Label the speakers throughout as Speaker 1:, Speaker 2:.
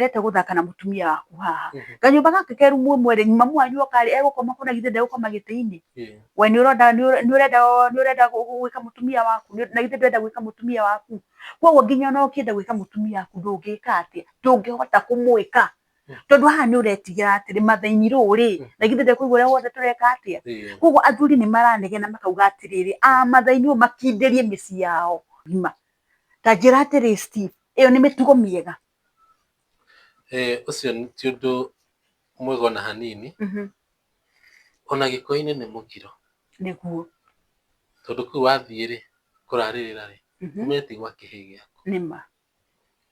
Speaker 1: Wendete gũthaka na mũtumia waku haha. Kanyũmba gaka ke rumu ĩmwe rĩ, mamu wanyu oka rĩ, egũkoma kũ na githĩ ndegũkoma gĩtĩ-inĩ? We nĩ ũrona nĩ ũrenda gwĩka mũtumia waku, na githĩ ndũrenda gwĩka mũtumia waku? Koguo nginya ona ũkĩenda gwĩka mũtumia waku ndũngĩka atĩa? Ndũngĩhota kũmwĩka. Tondũ haha nĩ ũretigĩra atĩrĩ, mathĩni rũ rĩ, na githĩ ndekũigua ũrĩa wothe tũreka atĩa? Koguo athuri nĩ maranegena makauga atĩrĩrĩ, amathai nĩo makindĩrie mĩciĩ yao ng'ima. Ta njĩra atĩrĩ Steve, ĩyo nĩ mĩtugo mĩega?
Speaker 2: Ũcio ti ũndũ mwega ona hanini. Ona Gĩkũyũ-inĩ nĩ mũkiro. Tondũ kũu wathiĩ rĩ, kũrarĩrĩra rĩ, ũmenye ti gwa kĩhĩĩ gĩaku.
Speaker 1: Nĩma.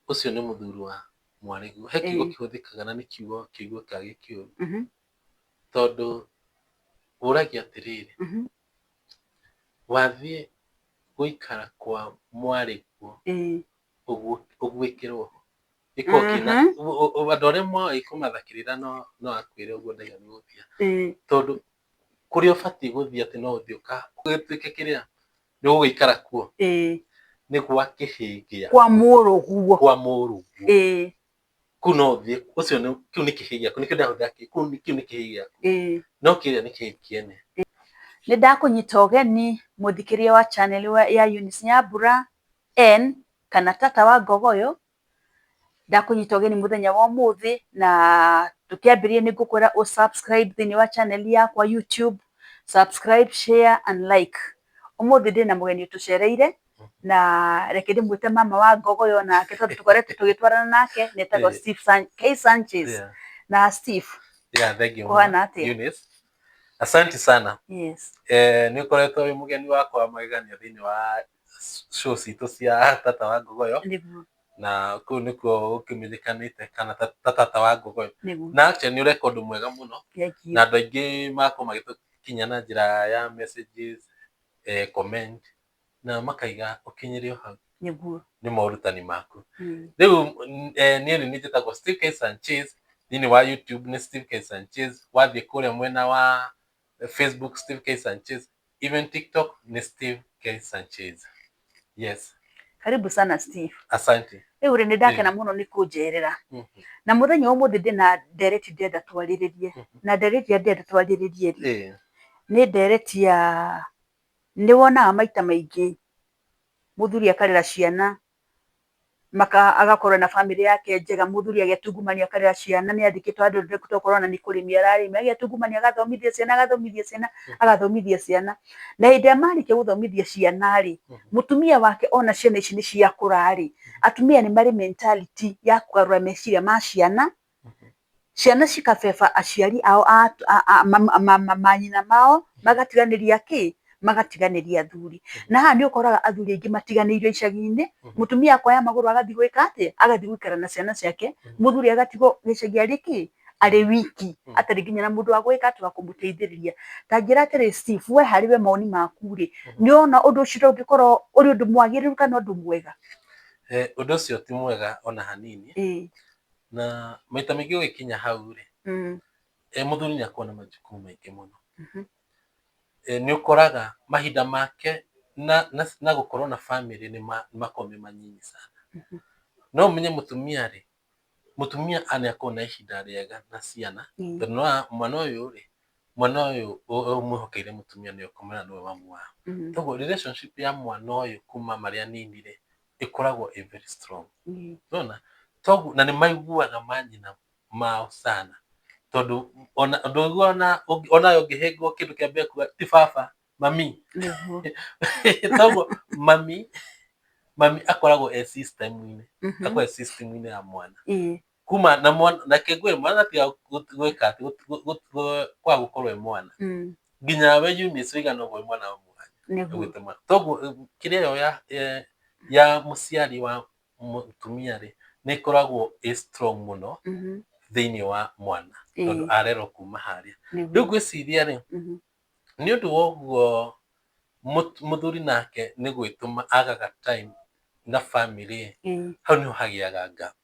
Speaker 2: Ũcio nĩ mũthuri wa mwarĩguo. He kiugo kĩhũthĩkaga na nĩ kiugo kĩiguĩkaga gĩ kĩũru. Tondũ ũragia atĩrĩrĩ, wathiĩ gũikara kwa mwarĩguo ũgwĩkĩrwo ho? Gĩkoragwo kĩna andũ arĩa moĩ kũmatha kĩrĩra no akwĩre ũguo ndaiga nĩ gũthiĩ, tondũ kũrĩa ũbatiĩ gũthiĩ atĩ no ũthiĩ ũgĩtuĩke kĩrĩa nĩ ũgũgĩikara kuo nĩ gwa kĩhĩĩ gĩaku.
Speaker 1: Kwa mũrũguo.
Speaker 2: Kwa mũrũguo. Kũu no ũthiĩ, ũcio nĩ kĩu nĩ kĩhĩĩ gĩaku, nĩkĩo ndahũthĩra kĩu nĩ kĩhĩĩ gĩaku, no kĩrĩa nĩ kĩhĩĩ kĩene.
Speaker 1: Nĩ ndakũnyita ũgeni mũthikĩria wa channel ya Eunice Nyambura N kana Tata wa Ngogoyo. Ndakũnyita ũgeni mũthenya wa ũmũthĩ, na tũkĩambĩrĩria nĩ ngũkwĩra ũ subscribe thĩinĩ wa channel yakwa YouTube, subscribe, share and like. Ũmũthĩ ndĩna mũgeni ũtũcereire, na reke ndĩmwĩte mama wa Ngogoyo nake tondũ tũkoretwo tũgĩtwarana nake, na etagwo Steve K Sanchez. Na Steve,
Speaker 2: Yeah, thank you.
Speaker 1: Kũhana atĩa?
Speaker 2: Eunice. Asante sana.
Speaker 1: Yes.
Speaker 2: Nĩ ũkoretwo wĩ mũgeni wakwa wa magegania thĩinĩ wa show citũ cia Tata wa Ngogoyo. Na kũu nĩkuo ũkĩmenyekanĩte kana ta Tata wa Ngogoyo. Na actually nĩ ũreka ũndũ mwega mũno. Na andũ aingĩ magakorwo magĩtũkinya na njĩra ya messages, comment na makaiga ũkinyĩre o hau nĩ morutani maku. Rĩu niĩ nĩ njĩtagwo Steve K Sanchez, thĩinĩ wa YouTube nĩ Steve K Sanchez, wathiĩ kũrĩa mwena wa Facebook Steve K Sanchez, even TikTok nĩ Steve K Sanchez. Yes.
Speaker 1: Karibu sana, Steve.
Speaker 2: Asante.
Speaker 1: Rĩu rĩ, nĩ ndakena mũno nĩ kũnjerera. Na mũthenya wa ũmũthĩ ndĩna ndereti ndĩrenda twarĩrĩrie. Na ndereti ĩrĩa ndĩrenda twarĩrĩrie rĩ, nĩ ndereti ya nĩ wonaga maita maingĩ mũthuri akarera ciana agakorwo na bamĩrĩ yake njega, mũthuri agetungumania akarera ciana, nĩ athikĩtwo handũ tokorwo ona nĩ kũrĩmia ararĩma, agetungumania agathomithia ciana, agathomithia ciana, agathomithia ciana. Na hĩndĩ ĩrĩa marĩkia gũthomithia ciana rĩ, mũtumia wake ona ciana ici nĩ ciakũra rĩ, atumia nĩ marĩ mentality ya kũgarũra meciria ma ciana, ciana cikabeba aciari ao manyina mao, magatiganĩria kĩ? Magatiganĩria athuri. Na haha nĩ ũkoraga athuri aingĩ matiganĩirio icagi-inĩ, mũtumia akoya magũrũ agathiĩ gwĩka atĩa? Agathiĩ gũikara na ciana ciake, mũthuri agatigwo gĩcagi arĩ kĩ? Arĩ wiki, atarĩ nginya na mũndũ wa gwĩka atĩ, wa kũmũteithĩrĩria. Ta njĩra atĩrĩ Steve, we harĩ we mawoni maku rĩ, nĩ ũrona ũndũ ũcio ũngĩkorwo ũrĩ ũndũ mwagĩrĩru kana ũndũ mwega?
Speaker 2: Ũndũ ũcio ti mwega ona hanini. Na maita maingĩ ũgĩkinya hau rĩ, mũthuri nĩ akoragwo na majukumu maingĩ mũno. Nĩ ũkoraga mahinda make na gũkorwo na bamĩrĩ nĩ makoragwo me manyinyi sana. No ũmenye mũtumia rĩ, mũtumia nĩ akoragwo na ihinda rĩega na ciana, tondũ nĩwona mwana ũyũ rĩ, mwana ũyũ ũmwĩhokeire mũtumia nĩwe ũkũmwĩra nĩwe mamu wao. Koguo relationship ya mwana ũyũ kuma marĩ anini rĩ, ĩkoragwo ĩ very strong. Nĩwona? Toguo na nĩ maiguaga manyina mao sana, tondũ ona ndũiguaga onawe ũngĩhĩngwo kĩndũ kĩa mbere kuga ti baba, mami. Toguo mami akoragwo e system-inĩ, akoragwo e system-inĩ ya mwana. Kuma na mwana, reke ngwĩre mwana atiga gwĩka atĩ kwaga gũkorwo e mwana. Nginya we Eunice ũigana ũguo wĩ mwana wa mwanya. Ũgwĩte mwana. Toguo kĩrĩa ĩyo ya mũciari wa mũtumia rĩ, nĩ ĩkoragwo ĩ strong mũno thĩinĩ wa mwana, tondũ arerwo kuma harĩa. Rĩu ngwĩciria rĩ, nĩ ũndũ wa ũguo mũthuri nake nĩ gwĩtũma agaga time na bamĩrĩ, hau nĩho hagĩaga gap.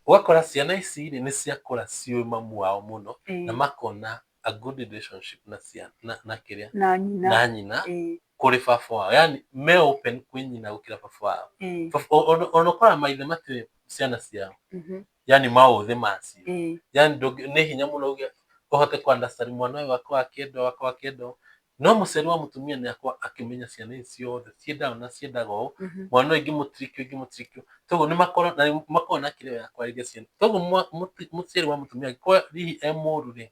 Speaker 2: Ũgakora ciana ici rĩ, nĩ ciakũra ciũĩ mamu wao mũno na makona a good relationship na ciana na kĩrĩa
Speaker 1: na nyina,
Speaker 2: na nyina kũrĩ baba wao, yani me open kwĩ nyina gũkĩra baba wao. Ona ũkoraga maithe matirĩ ciana ciao, yani maũthĩ macio, yani nĩ hinya mũno uge ũhote kũ understand mwana ũyũ wakwa akĩenda ũũ, wakwa akĩenda ũũ. No mũciari wa mũtumia nĩ akorwo akĩmenya ciana ici ciothe ciendaga na ciendaga ũũ, mwana ũyũ ingĩmũtiriki ũũ, ingĩmũtiriki ũũ. Toguo nĩ makoragwo na nĩ makoragwo na kĩrĩo ya kwarĩria ciana. Toguo mũciari wa mũtumia angĩkorwo hihi e mũru rĩ,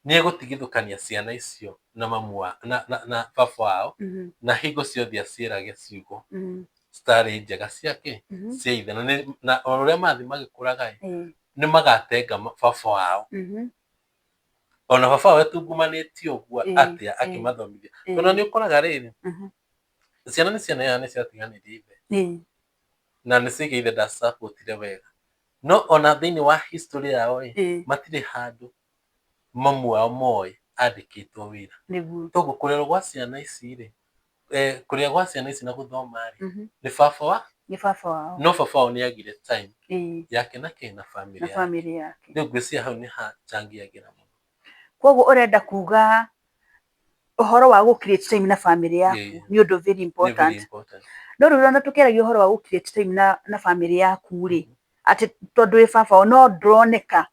Speaker 2: nĩ egũtigithũkania ciana icio na mamu wa, na baba wao, na hingo ciothe aciĩrage ciugo citarĩ njega ciake, cia ithe. Na o ũrĩa marathiĩ magĩkũraga ĩ, nĩ magatenga baba wao. Ona baba wao etungumanĩtie ũguo atĩa akĩmathomithia. Tondũ nĩ ũkoraga rĩrĩ, ciana nĩ ciana nĩ ciatiganĩria ithe. Na nĩ ciaigua ithe ndacapotire wega. No ona thĩinĩ wa history yao ĩ, matirĩ handũ mamu wao moĩ andĩkĩtwo wĩra. Toguo kũrerwo gwa ciana ici rĩ, kũrĩa gwa ciana ici na gũthoma rĩ, nĩ baba wa,
Speaker 1: nĩ baba wao.
Speaker 2: No baba wao nĩ agire time yake na kĩ, na family
Speaker 1: na
Speaker 2: yake.
Speaker 1: Family yake.
Speaker 2: Rĩu ngwĩciria hau nĩ hachangiagĩra mũno.
Speaker 1: Koguo ũrenda kuga ũhoro wa gũ create time na family yaku nĩ ũndũ very
Speaker 2: Nĩ
Speaker 1: important.
Speaker 2: Very important.
Speaker 1: No rĩu ona tũkĩaragia ũhoro wa gũ create time na family yaku rĩ, atĩ tondũ wĩ baba wao no ndũroneka.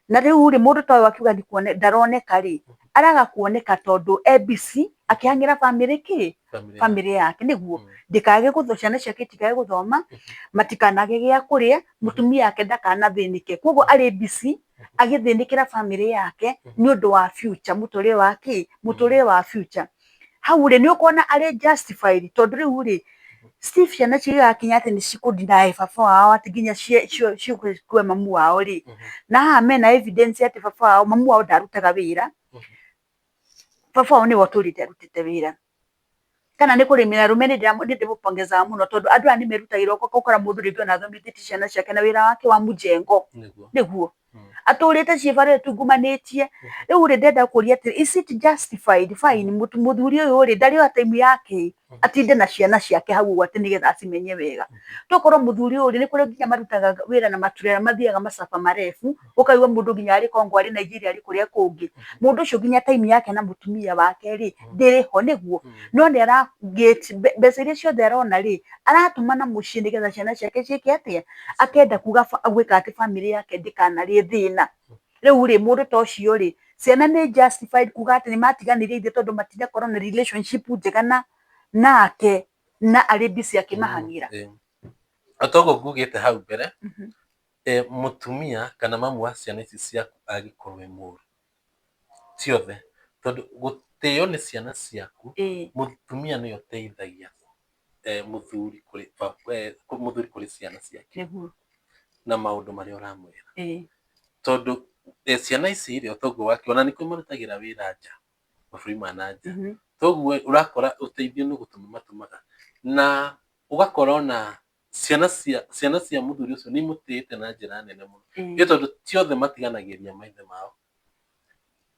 Speaker 1: Na rĩu rĩ, mũndũ ta ũyũ akiuga ndaroneka rĩ, araga kuoneka tondũ e busy akĩhang'ĩra family kĩ?
Speaker 2: Family.
Speaker 1: Family yake nĩguo ndĩkage gũtho ciana ciake itikage gũthoma, matikanage gĩa kũrĩa, mũtumia wake ndakanathĩnĩke. Koguo arĩ busy agĩthĩnĩkĩra family yake nĩ ũndũ wa future, mũtũrĩre wa kĩ, mũtũrĩre wa future. Hau rĩ, nĩ ũkuona arĩ justified, tondũ rĩu rĩ, Steve, ciana cigakinya atĩ nĩ cikũ deny baba wao, atĩ nginya cikue mamu wao rĩ, na haha mena evidence atĩ baba wao, mamu wao ndarutaga wĩra, baba wao nĩwe ũtũrĩte arutĩte wĩra kana nĩ kũrĩmĩra arũme. Nĩ ndĩmũpongezaga mũno tondũ andũ aya nĩ merutagĩra, ũgakora mũndũ rĩngĩ ona athomithĩtie ciana ciake na wĩra wake wa mũjengo. Nĩguo atũrĩte ciĩ bara ĩtungumanĩtie. Rĩu rĩ, ndĩrenda kũria atĩrĩ, is it justified? Fine, mũthuri ũyũ rĩ, ndarĩ oya time yake atinde na ciana ciake hau ũguo atĩ nĩgetha acimenye wega. Tokorwo mũthuri ũyũ rĩ, nĩ kũrĩ nginya marutaga wĩra na maturera, mathiaga macaba marefu, ũkaigua mũndũ nginya arĩ Congo, arĩ Nigeria, arĩ kũrĩa kũngĩ. Mũndũ ũcio nginya time yake na mũtumia wake rĩ, ndĩrĩ ho. Nĩguo no nĩ ara mbeca iria ciothe arona rĩ, aratũma na mũciĩ nĩgetha ciana ciake ciĩke atĩa? Akenda kuga gwĩka atĩ family yake ndĩkanarĩe thĩna. Rĩu rĩ, mũndũ ta ũcio rĩ, ciana nĩ justified kuga atĩ nĩ matiganĩria ithe tondũ matinakorwo na relationship njega na nake, na arĩ busy akĩmahang'ĩra?
Speaker 2: O toguo ngugĩte hau mbere, mũtumia kana mamu wa ciana ici ciaku angĩkorwo e mũru, ti othe, tondũ gũtĩo nĩ ciana ciaku, mũtumia nĩwe ũteithagia mũthuri kũrĩ ciana ciake na maũndũ marĩa ũramwĩra. Tondũ ciana ici rĩ, o toguo wakiona, nĩ kũrĩ marutagĩra wĩra nja, mabũrũri ma na nja. Toguo ũrakora ũteithio nĩ gũtũma matũmaga, na ũgakora ona ciana cia mũthuri ũcio nĩ imũtĩĩte na njĩra nene mũno. Nĩ tondũ ti othe matiganagĩria maithe mao.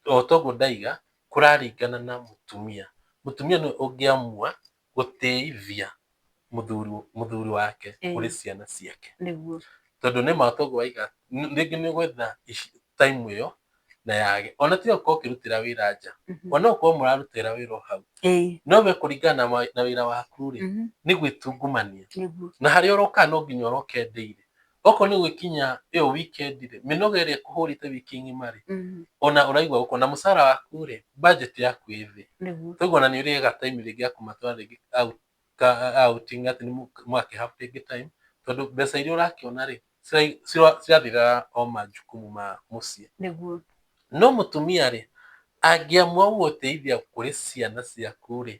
Speaker 2: O toguo ndaiga, kũraringana na mũtumia. Mũtumia nĩwe ũngĩamua gũtĩithia mũthuri wake kũrĩ ciana ciake. Tondũ nĩ ma toguo waiga, rĩngĩ nĩ ũgwetha time ĩyo na yage. Ona tiga gũkorwo ũkĩrutĩra wĩra nja, ona no ũkorwo mũrarutĩra wĩra o hau. No we kũringana na wĩra waku rĩ, nĩ gwĩtungumania. Na harĩa ũroka no nginya ũroke daily. Okorwo nĩ gũgĩkinya ĩyo weekend rĩ, mĩnoga ĩrĩa ĩkũhũrĩte wiki ng'ima rĩ, ona ũraigua gũkũ na mũcara waku rĩ, budget yaku ĩ thĩ. Toguo ona nĩ ũrĩaga time rĩngĩ ya kũmatwara rĩngĩ outing, atĩ nĩ mũgakĩ have rĩngĩ time, tondũ mbeca iria ũrakĩona rĩ, cirathirĩra o majukumu ma mũciĩ. No mũtumia rĩ, angĩamua gũgũteithia kũrĩ ciana ciaku rĩ,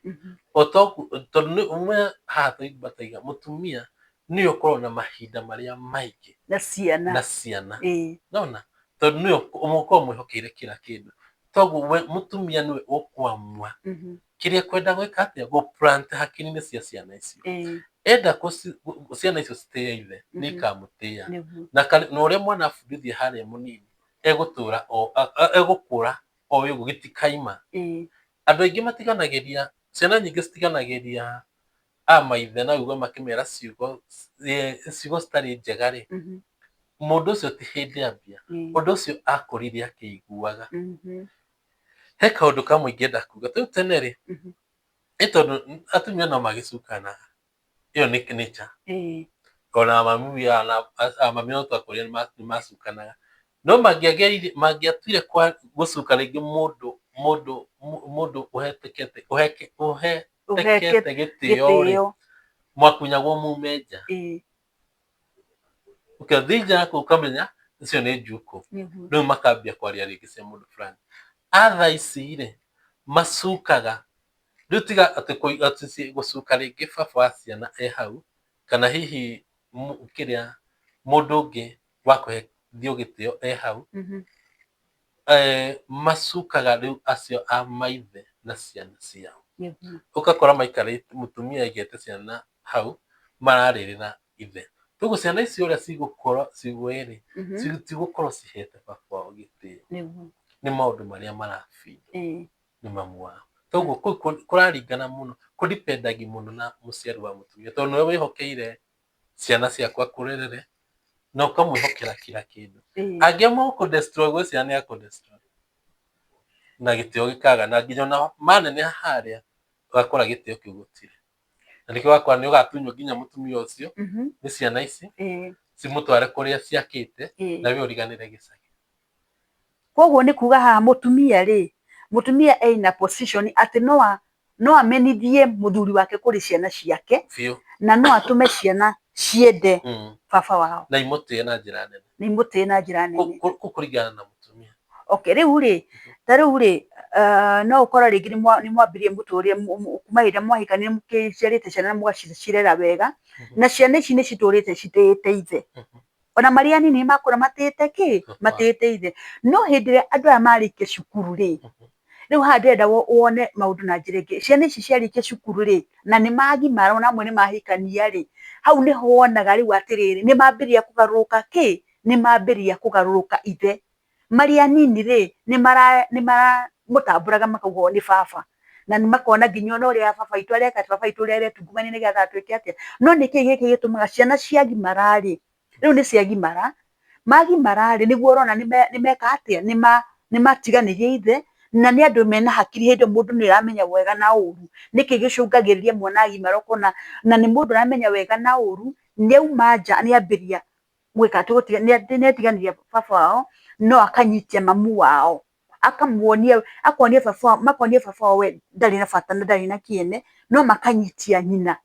Speaker 2: tondũ nĩ ũmwe haha tũiga mũtumia nĩwe ũkoragwo na mahinda marĩa maingĩ
Speaker 1: na ciana.
Speaker 2: Na ciana. Nona tondũ nĩwe ũkoragwo mwĩhokeire kila kĩndũ. Toguo we mũtumia nĩwe ũkũamua kĩrĩa kwenda gwĩka atĩa, gũ plant hakiri-inĩ cia ciana icio. Enda ciana icio citĩe ithe, nĩ ikamũtĩa. Na ũrĩa mwana abundithia harĩa mũnini, egũtũra o egũkũra o ũguo, gĩtikaima. Andũ aingĩ matiganagĩria, ciana nyingĩ citiganagĩria a maithe na ũigue makĩmera ciugo citarĩ njega rĩ, mũndũ ũcio ti hĩndĩ ambia. Ũndũ ũcio akũrire akĩiguaga. He kaũndũ kamwe ingĩenda kuga. Rĩu tene rĩ, nĩ tondũ atumia no magĩcukanaga, ĩyo nĩ nature. Ona mami ona mami no twakũrire nĩ macukanaga. No mangĩageririe mangĩatuire kwa gũcuka rĩngĩ mũndũ mũndũ mũndũ ũhetekete ũheke ũhetekete gĩtĩo rĩ,
Speaker 1: gĩtĩo
Speaker 2: mwakunyagwo mume nja. Ũkĩthiĩ nja kũu ũkamenya icio nĩ njukũ. Rĩu makambia kwaria rĩngĩ cia mũndũ fulani. A thaa ici rĩ, macukaga rĩu tiga atĩ atĩ gũcuka rĩngĩ baba wa ciana e hau, kana hihi kĩrĩa mũndũ ũngĩ wa kũhethio gĩtĩo e hau, macukaga rĩu acio a maithe na ciana ciao. Ũgakora maikarĩte mũtumia aigĩte ciana hau mararĩrĩra ithe. Koguo ciana icio ũrĩa cigũkorwo cigũĩ-rĩ, citigũkorwo cihete baba wao gĩtĩo. Nĩ maũndũ marĩa marabindwo nĩ mamu wao. Koguo kũu kũraringana mũno, kũdependagi mũno na mũciari wa mũtumia tondũ nĩwe wĩhokeire ciana ciaku akũrerere na ũkamwĩhokera kila kĩndũ. Angĩamua gũkũ destroy gwĩ ciana nĩ akũ destroy. Na gĩtĩo gĩkaga na nginya ona maneneha harĩa ũgakora gĩtĩo kĩu gũtirĩ. Na nĩkĩo ũgakora nĩ ũgatunywo nginya mũtumia ũcio nĩ ciana ici cimũtware kũrĩa ciakĩte na we ũriganĩre gĩcagi.
Speaker 1: Koguo nĩ kuga haha mũtumia rĩ, mũtumia ena position atĩ no amenithie mũthuri wake kũrĩ ciana ciake.
Speaker 2: Biũ.
Speaker 1: Na no atũme ciana ciende baba wao.
Speaker 2: Na imũtĩe na njĩra nene.
Speaker 1: Na imũtĩe na njĩra nene.
Speaker 2: Kũu kũringana na mũtumia.
Speaker 1: Okay, rĩu rĩ, ta rĩu rĩ, no ũkore rĩngĩ nĩ mwambirie mũtũrĩre kuma hĩndĩ ĩrĩa mwahikanire mũkĩciarĩte ciana na mũgacirera wega, na ciana ici nĩ citũrĩte citĩĩte ithe. Ona marĩ anini makũra matĩĩte kĩ? Matĩĩte ithe. No hĩndĩ ĩrĩa andũ aya marĩkia cukuru rĩ, rĩu haha ndĩrenda wone maũndũ na njĩra ĩngĩ. Ciana ici ciarĩkia cukuru rĩ, na nĩ magimara ona amwe nĩ mahikania rĩ, hau nĩho wonaga rĩu atĩrĩrĩ, nĩ mambĩrĩria kũgarũrũka kĩ? Nĩ mambĩrĩria kũgarũrũka ithe. Marĩ anini rĩ, nĩ maramũtambũraga makauga ũyũ nĩ baba. Na nĩ makona nginya ona ũrĩa baba witũ areka, baba witũ ũrĩa aretungumania nĩgetha atuĩke atĩa. No nĩkĩ gĩkĩ gĩtũmaga ciana ciagimara rĩ, rĩu nĩ ciagimara, magimara rĩ, nĩguo ũrona nĩ meka atĩa, nĩ matiganĩria ithe, na nĩ andũ mena hakiri hĩndĩ ĩyo mũndũ nĩ aramenya wega na ũru. Nĩkĩ gĩcũngagĩrĩria mwana agimara ũkona, na nĩ mũndũ ũramenya wega na ũru, nĩ auma nja nĩ ambĩrĩria gwĩka atĩ, nĩ atiganĩria baba wao, no akanyitia mamu wao. Akamuonia, akonia baba wao, makonia baba wao we ndarĩ na bata na ndarĩ na kĩene, no makanyitia nyina.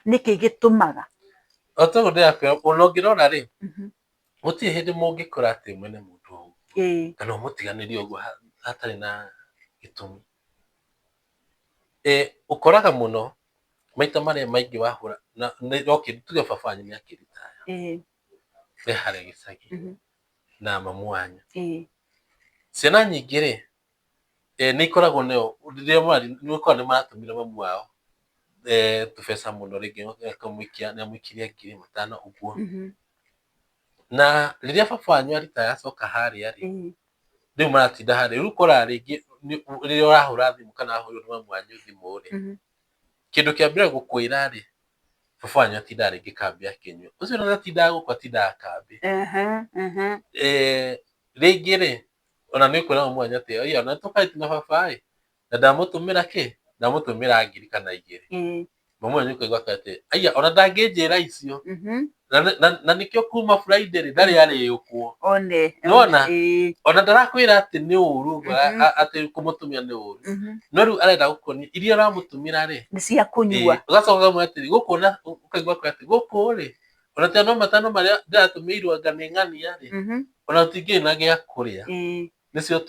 Speaker 1: Nĩkĩ gĩtũmaga?
Speaker 2: O toguo ndĩrakwĩra, ona ũngĩrora rĩ, gũtirĩ hĩndĩ mũngĩkora atĩ mwene mũndũ o ũguo kana ũmũtiganĩrie ũguo hatarĩ na gĩtũmi. Ũkoraga mũno maita marĩa maingĩ wahũra na okay, tuge baba wanyu nĩ akĩritaya e harĩa gĩcagi na mamu wanyu. Ciana nyingĩ rĩ, nĩ ikoragwo nayo rĩrĩa nĩ ũkoraga nĩ maratũmĩra mamu wao tũbeca mũno, rĩngĩ akamũikia nĩ amũikirie 5,000 ũguo. Na rĩrĩa baba wanyu aritaya acoka harĩa rĩ, rĩu maratinda harĩa, rĩu ũkoraga rĩngĩ rĩrĩa ũrahũra thimũ kana wahũrĩrwo nĩ mamu wanyu thimũ rĩ, kĩndũ kĩa mbere gũkwĩra rĩ, baba wanyu atindaga rĩngĩ kambĩ akĩnyua. Ũcio ona ndatindaga gũkũ atindaga kambĩ. Rĩngĩ rĩ, ona nĩ ũkwĩra mamu wanyu atĩ oya ona tũkarĩte na baba ĩ, na ndamũtũmĩra kĩ? Ndamũtũmĩra 1,000 kana 2. Mamu wanyu ũkaigua atĩ aiya ona ndangĩnjĩra icio. Na nĩkĩo kuma Friday rĩ, ndarĩ arĩũkwo.
Speaker 1: One.
Speaker 2: Nĩwona? Ona ndarakwĩra atĩ nĩ ũru, atĩ kũmũtũmĩra nĩ ũru. No rĩu arenda gũkuonia iria ũramũtũmĩra rĩ,
Speaker 1: Nĩ cia kũnyua.
Speaker 2: Ũgacoka ũkamwĩra atĩrĩ, gũkũ na ũkaigua akwĩra atĩ gũkũ rĩ, ona tiga no 500 marĩa ndĩratũmĩirwo anga nĩ ng'ania rĩ, ona tũtingĩrĩ na gĩa kũrĩa. Nĩcio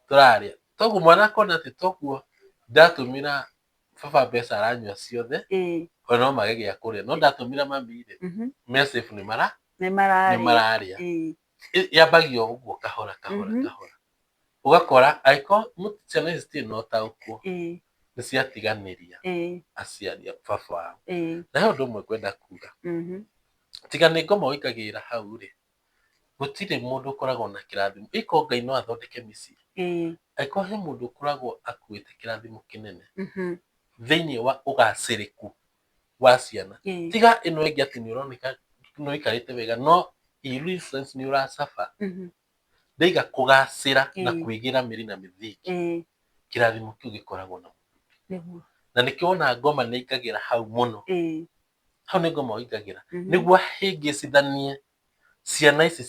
Speaker 2: tũrarĩa. Toguo mwana akona atĩ toguo ndatũmĩra baba mbeca aranyua ciothe, ona no mage gĩa kũrĩa. No ndatũmĩra mami rĩ, me safe nĩ
Speaker 1: Nĩ
Speaker 2: mararĩa. Yambagia ũguo kahora kahora kahora. Ũgakora angĩkorwo ciana ici citirĩ na ũtaũkwo, nĩ ciatiganĩria aciari a baba wao. Na he ũndũ ũmwe ngwenda kuga. Tiga nĩ ngoma ũingagĩrĩra hau rĩ, gũtirĩ mũndũ ũkoragwo na kĩrathimo. Ĩko Ngai no athondeke mĩciĩ. Angĩkorwo he mũndũ ũkoragwo akuĩte kĩrathimo kĩnene thĩinĩ wa ũgacĩrĩku wa ciana. Tiga ĩno ĩngĩ atĩ nĩ ũroneka nĩ ũikarĩte wega, no in real sense nĩ ũracaba. Ndaiga kũgacĩra na kwĩgĩra mĩri na mĩthingi. Kĩrathimo kĩu gĩkoragwo na mũthuri. Na nĩkĩo wona ngoma nĩ ĩingagĩra hau mũno. Hau nĩ ngoma ũingagĩra nĩguo ahĩngĩcithanie ciana ici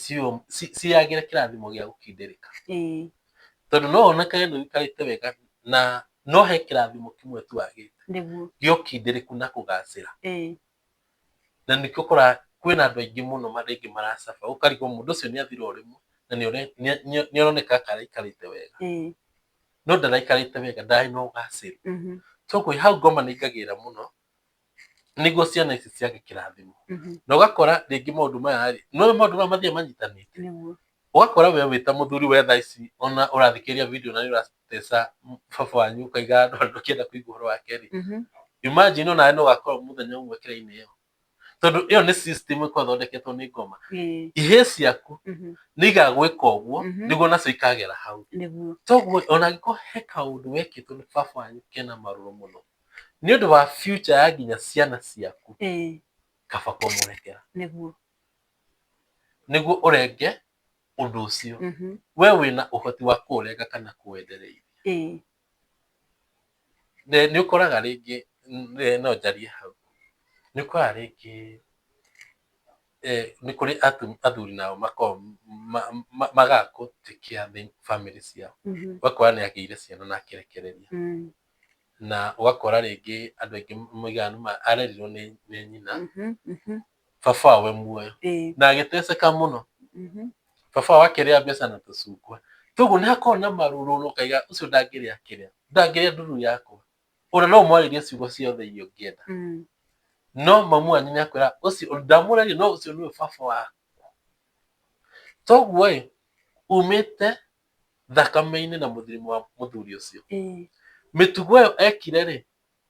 Speaker 2: ciagĩre kĩrathimo gĩa gũkindĩrĩka. Tondũ no wonekane nĩ ũikarĩte wega na no he kĩrathimo kĩmwe tu wagĩte gĩa ũkindĩrĩku na kũgacĩra. Na nĩkĩo ũkoraga kwĩna andũ aingĩ mũno rĩngĩ maracaba, ũkarigwo mũndũ ũcio nĩ athira o rĩmwe na nĩ aroneka ta araikarĩte wega, no ndaraikarĩte wega, ndarĩ na ũgacĩru. Toguo hau ngoma nĩ ĩingagĩrĩra mũno nĩguo ciana ici ciage kĩrathimo. Na ũgakora rĩngĩ maũndũ maya rĩ, nĩ ũĩ maũndũ maya mathiaga manyitanĩte? Ũgakora we wĩ ta mũthuri we thaa ici ona ũrathikĩrĩria video na nĩ ũrateca baba wanyu ũkaiga ndũkĩenda kũigua ũhoro wake rĩ, imagine onawe no ũgakorwo mũthenya ũmwe kĩrainĩ ĩyo, tondũ ĩyo nĩ system ĩkoragwo ĩthondeketwo nĩ ngoma. Ihĩĩ ciaku nĩ igagwĩka ũguo nĩguo nacio ikagera hau. Toguo ona angĩkorwo he kaũndũ wekĩtwo nĩ baba wanyu kena marũrũ mũno, nĩ ũndũ wa future ya nginya ciana ciaku, kaba kũmũrekera. Nĩguo ũrenge ũndũ ũcio. We wĩna ũhoti wa kũũrenga kana kũwendereithia. Nĩ ũkoraga rĩngĩ, no njarie hau, nĩ ũkoraga rĩngĩ nĩ kũrĩ athuri nao makoragwo magaga kũ take care bamĩrĩ ciao. Ũgakora nĩ agĩire ciana na akĩrekereria. Na ũgakora rĩngĩ andũ aingĩ moigaga nĩma arerirwo nĩ nyina, baba wao e muoyo, na agĩteceka mũno. Baba wao akĩrĩa mbeca na tũcungwa. Toguo nĩ hakoragwo na marũrũ na ũkaiga ũcio ndangĩrĩa kĩrĩa, ndangĩrĩa nduru yakwa. Ona no ũmwarĩrie ciugo ciothe iria ũngĩenda. No mamu wanyu nĩ akwĩra ũcio ndamũragia no ũcio nĩwe baba waku. Toguo ĩ, umĩte thakame-inĩ na mũthirimo wa mũthuri ũcio. Mĩtugo ĩyo ekire rĩ,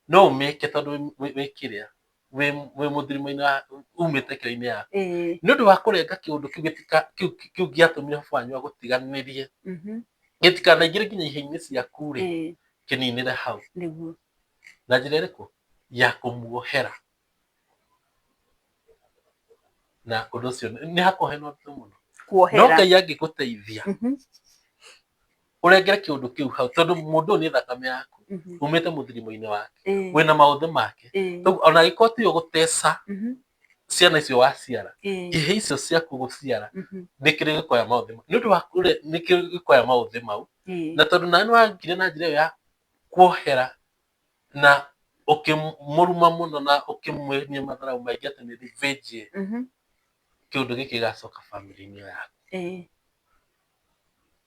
Speaker 2: no ũmĩke tondũ wĩ kĩrĩa, wĩ mũthirimo-inĩ wa umĩte kĩrĩa-inĩ yaku. Nĩ ũndũ wa kũrenga kĩũndũ kĩu kĩu gĩatũmire baba wanyu agũtiganĩrie, gĩtikanaingĩre nginya ihĩĩ-inĩ ciaku rĩ, kĩninĩre hau. Na njĩra ĩrĩkũ? Ya kũmuohera. Na ũndũ ũcio nĩ hakoragwo hena ũritũ mũno. No Ngai angĩgũteithia ũrengere kĩũndũ kĩu hau, tondũ mũndũ ũyũ nĩ thakame yaku, umĩte mũthirimo-inĩ wake, wĩna maũthĩ make. Ona angĩkorwo tiwe ũgũteca ciana icio waciara, ihĩĩ icio ciaku gũciara nĩ kĩrĩ gĩkoya maũthĩ mau. Nĩ ũndũ wa nĩ kĩrĩ gĩkoya maũthĩ mau. Na tondũ nawe nĩ wagĩire na njĩra ĩyo ya kuohera na ũkĩmũruma mũno na ũkĩmwĩnia matharaũ maingĩ atĩ nĩ revenge, kĩũndũ gĩkĩ gĩgacoka bamĩrĩ-inĩ ĩyo yaku.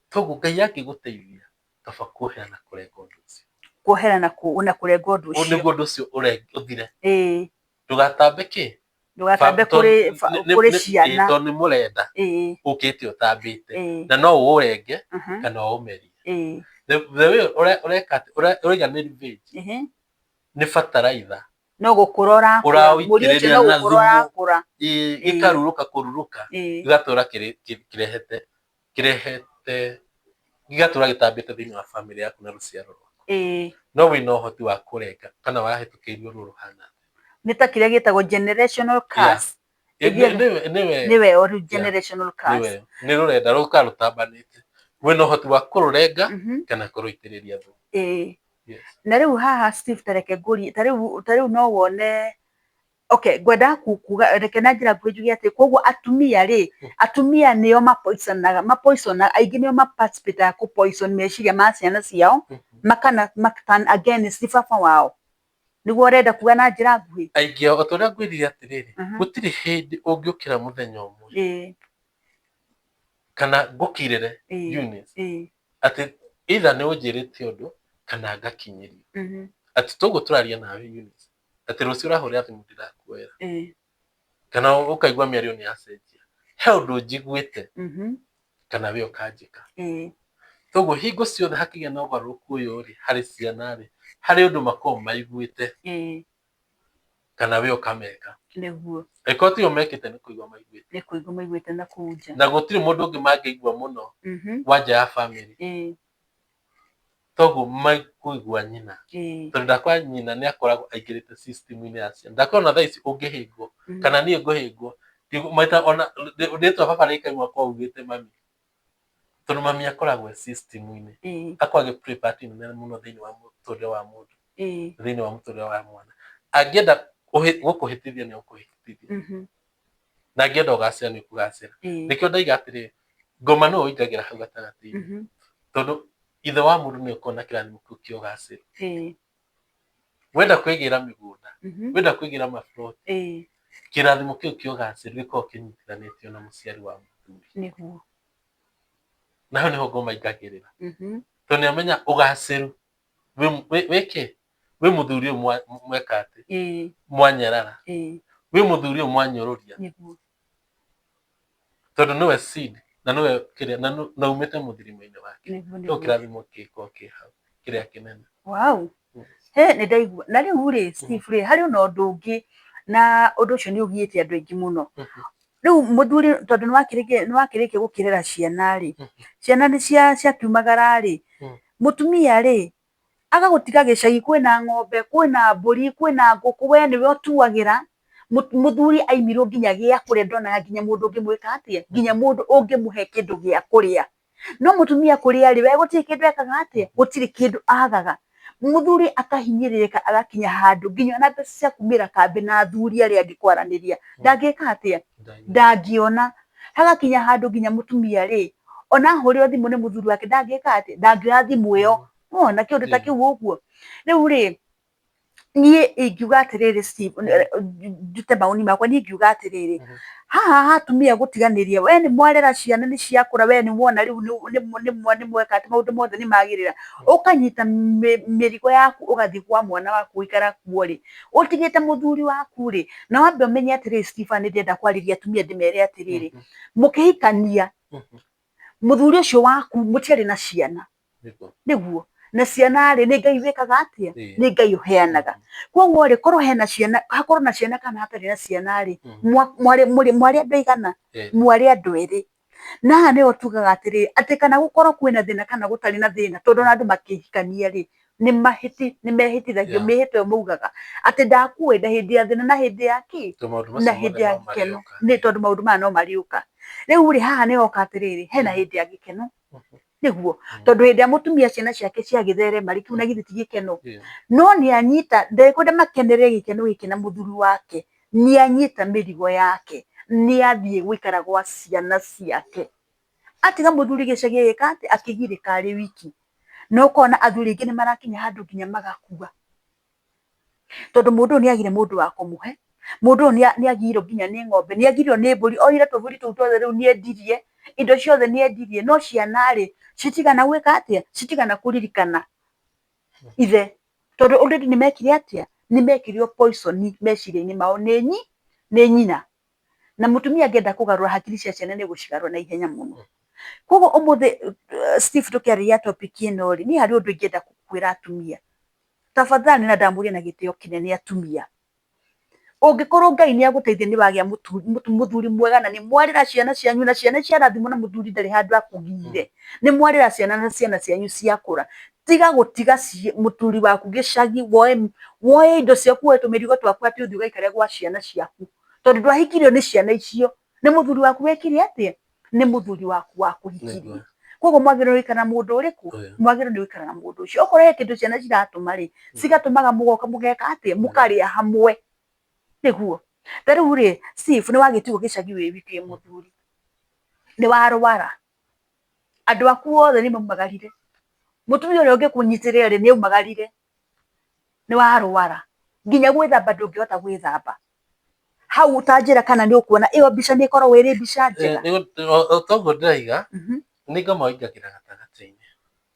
Speaker 2: Toguo Ngai angĩgũteithia kaba kuohera na kũrenga ũndũ ũcio.
Speaker 1: Kuohera na kũrenga ũndũ ũcio.
Speaker 2: Nĩguo ũndũ ũcio ũthire. Ndũgatambe kĩ?
Speaker 1: Ndũgatambe kũrĩ ciana.
Speaker 2: Tondũ nĩ mũrenda ũkĩte ũtambĩte na no ũũrenge kana ũũmerie. The way ũreka atĩ ũrauga nĩ revenge, nĩ bataraitha.
Speaker 1: No gũkũra ũrakũra, mũri ũcio no gũkũra ũrakũra.
Speaker 2: Gĩkarurũka kũrurũka, gĩgatũra kĩrehete kĩrehete gĩgatũra gĩtambĩte thĩinĩ wa bamĩrĩ yaku na rũciaro rwaku. No wĩna ũhoti wa kũrenga kana wahĩtũkĩirio ruo rũhana atĩa.
Speaker 1: Nĩ ta kĩrĩa gĩtagwo generational curse. Nĩwe o rĩu generational curse.
Speaker 2: Nĩ rũrenda rũkaga rũtambanĩte. Wĩna ũhoti wa kũrũrenga kana kũrũitĩrĩria thumu.
Speaker 1: Na rĩu haha Steve ta reke ngũrie, ta rĩu no wone okay ngwendaga kuga reke na njĩra nguhĩ njuge atĩ koguo atumia rĩ, atumia nĩo mapoisonaga, mapoisonaga aingĩ nĩo ma participate kũ poison meciria ma ciana ciao, makana maka turn against baba wao. Nĩguo ũrenda kuga na njĩra nguhĩ?
Speaker 2: Aingĩ ao, o ta ũrĩa ngwĩrire atĩrĩrĩ, gũtirĩ hĩndĩ ũngĩũkĩra mũthenya ũmwe kana ngũkirĩre Eunice, atĩ either nĩ ũnjĩrĩte ũndũ kana ngakinyĩrio. Atĩ toguo tũraria nawe Eunice, atĩ rũciũ ũrahũrĩra thimũ ndirakuoera. Kana ũkaigua mĩario nĩ yacenjia. He ũndũ njiguĩte kana we ũkanjĩka. Toguo hingo ciothe hakĩgĩa na ũgarũrũku ũyũ rĩ, harĩ ciana rĩ, harĩ ũndũ makoragwo maiguĩte kana we ũkameka. Angĩkorwo tiwe ũmekĩte nĩ kũigua maiguĩte.
Speaker 1: Nĩ kũigua maiguĩte na kũu nja.
Speaker 2: Na gũtirĩ mũndũ ũngĩ mangĩigua mũno wa nja ya bamĩrĩ. Toguo mekũigua nyina. Tondũ ndakora nyina nĩ akoragwo aingĩrĩte system-inĩ ya ciana. Ndakora ona thaa ici ũngĩhĩngwo kana niĩ ngũhĩngwo, maita ona rĩtwa baba rĩkauma kwa augĩte mami. Tondũ mami akoragwo e system-inĩ. Akoragwo agĩ play part nene mũno thĩinĩ wa mũtũrĩre wa mũndũ, thĩinĩ wa mũtũrĩre wa mwana. Angĩenda Gũkũhĩtithia nĩ ũkũhĩtithia. Na angĩenda ũgacĩra nĩ ũkũgacĩra. Nĩkĩo ndaiga atĩrĩrĩ, ngoma nĩwe ũingagĩra hau gatagatĩ-inĩ. Tondũ ithe wa mũndũ nĩwe ũkoragwo na kĩrathimo kĩu kĩa ũgacĩru. Wenda kwĩgĩra mĩgũnda, wenda kwĩgĩra maburoti, kĩrathimo kĩu kĩa ũgacĩru gĩkoragwo kĩnyitithanĩtio na mũciari wa mũthuri. Na hau nĩho ngoma ingagĩrĩra. Tondũ nĩ amenya ũgacĩru wĩkĩ wĩ mũthuri ũyũ mweka atĩ mwanyarara, wĩ mũthuri ũyũ mwanyũrũria. Tondũ nĩwe seed na nĩwe kĩrĩa na umĩte mũthirimo-inĩ wake. Rĩu kĩrathimo gĩkoragwo kĩ hau kĩrĩa kĩnene.
Speaker 1: Wow. He nĩ ndaigua. Na rĩu rĩ, Steve rĩ, harĩ ona ũndũ ũngĩ na ũndũ ũcio nĩ ũgiĩte andũ aingĩ mũno. Rĩu mũthuri tondũ nĩ wakĩrĩkia gũkĩrera ciana rĩ, ciana nĩ ciakiumagara rĩ, mũtumia rĩ, agagũtiga gĩcagi kwĩna ng'ombe, kwĩna mbũri, kwĩna ngũkũ, we nĩwe ũtuagĩra. Mũthuri aimirwo nginya gĩa kũrĩa ndonaga nginya mũndũ ũngĩmwĩka atĩa, nginya mũndũ ũngĩmũhe kĩndũ gĩa kũrĩa. No mũtumia kũrĩa rĩ, we gũtirĩ kĩndũ ekaga atĩa, gũtirĩ kĩndũ agaga. Mũthuri akahinyĩrĩrĩka agakinya handũ nginya ona mbeca cia kumĩra kambĩ na athuri arĩa angĩ kwaranĩria ndangĩka atĩa, ndangĩona. Hagakinya handũ nginya mũtumia rĩ, ona ahũrĩrwo thimũ nĩ mũthuri wake ndangĩka atĩa, ndangĩoya thimũ ĩyo. Nĩwona kĩũndũ ta kĩu ũguo. Rĩu rĩ, niĩ ingiuga atĩrĩrĩ Steve, ndute mawoni makwa, niĩ ingiuga atĩrĩrĩ, haha ha atumia gũtiganĩria, we nĩ mwarera ciana nĩ ciakũra, we nĩ wona rĩu nĩ mweka atĩ maũndũ mothe nĩ magĩrĩra, ũkanyita mĩrigo yaku ũgathiĩ kwa mwana waku gũikara kuo rĩ, ũtigĩte mũthuri waku rĩ, na wambe ũmenye atĩrĩrĩ Steve, nĩ ndĩrenda kwarĩria atumia ndĩmere atĩrĩrĩ, mũkĩhikania, mũthuri ũcio waku mũtiarĩ na ciana. Nĩguo na ciana rĩ, nĩ Ngai wĩkaga atĩa? Nĩ Ngai ũheanaga. Koguo rĩ, korwo hena ciana, hakorwo na ciana kana hatarĩ na ciana rĩ, mwarĩ andũ aigana? Mwarĩ andũ erĩ. Na haha nĩho tugaga atĩrĩrĩ, atĩ kana gũkorwo kwĩna thĩna kana gũtarĩ na thĩna, tondũ ona andũ makĩhikania rĩ, nĩ mehĩtithagio mĩhĩtwa ĩyo maugaga atĩ ndakwenda hĩndĩ ya thĩna na hĩndĩ ya kĩ? Na hĩndĩ ya gĩkeno, nĩ tondũ maũndũ maya no marĩũka. Rĩu rĩ, haha nĩhoka atĩrĩrĩ, hena hĩndĩ ya gĩkeno. Nĩguo, tondũ hĩndĩ ĩrĩa mũtumia ciana ciake ciagĩtherema rĩ, kĩu na githĩ ti gĩkeno? No nĩ anyita, ndekwenda makenere gĩkeno gĩkĩ na mũthuri wake, nĩ anyita mĩrigo yake, nĩ athiĩ gũikara gwa ciana ciake. Atiga mũthuri gĩcagi agĩka atĩa? Akĩgirĩka arĩ wiki. Na ũkona athuri aingĩ nĩ marakinya handũ nginya magakua. Tondũ mũndũ ũyũ nĩ agire mũndũ wa kũmũhe, mũndũ ũyũ nĩ agirwo nginya nĩ ng'ombe, nĩ agirio nĩ mbũri, oire tũbũri tũu tuothe rĩu nĩ endirie, indo ciothe nĩ endirie, no ciana rĩ, citigana gwĩka atĩa? Citigana kũririkana ithe, tondũ already nĩ mekire atĩa? Nĩ mekĩrirwo poison meciria-inĩ mao nĩ nyina. Na mũtumia angĩenda kũgarũra hakiri cia ciana nĩ egũcigarũra na ihenya mũno. Koguo ũmũthĩ Steve tũkĩarĩrĩria topic ĩno rĩ, niĩ harĩ ũndũ ingĩenda kwĩra atumia. Tafadhali na ndamũria na gĩtĩo kĩnene atumia, ũngĩkorwo Ngai nĩ agũteithia nĩ wagĩa mũthuri mwega na nĩ mwarera ciana cianyu na ciana ciarathimwo na mũthuri ndarĩ handũ akũgiire, nĩ mwarera ciana na ciana cianyu ciakũra, tiga gũtiga mũthuri waku gĩcagi woe indo ciaku woe tũmĩrigo twaku atĩ ũthiĩ ũgaikare gwa ciana ciaku, tondũ ndwahikirio nĩ ciana icio, nĩ mũthuri waku wekire atĩa? Nĩ mũthuri waku wakũhikirie. Koguo mwagĩrĩirwo gũikara na mũndũ ũrĩkũ? Mwagĩrĩirwo nĩ gũikara na mũndũ ũcio. Okorwo he kĩndũ ciana ciratũma rĩ, cigatũmaga mũgoka mũgeka atĩa? Mũkarĩa hamwe. Nĩguo. Ta rĩu rĩ, Steve nĩ wagĩtigwo gĩcagi wĩ wiki wĩ mũthuri, nĩ warwara, andũ aku othe nĩ maumagarire, mũtumia ũrĩa ũngĩkũnyitĩrĩra rĩ, nĩ aumagarire, nĩ warwara, nginya gwĩthamba ndũngĩhota gwĩthamba. Hau ũtanjĩra kana nĩ ũkuona ĩyo mbica nĩ ĩkoragwo ĩrĩ mbica njega?
Speaker 2: O ta ũguo ndĩroiga, nĩ ngoma ũingagĩra gatagatĩ-inĩ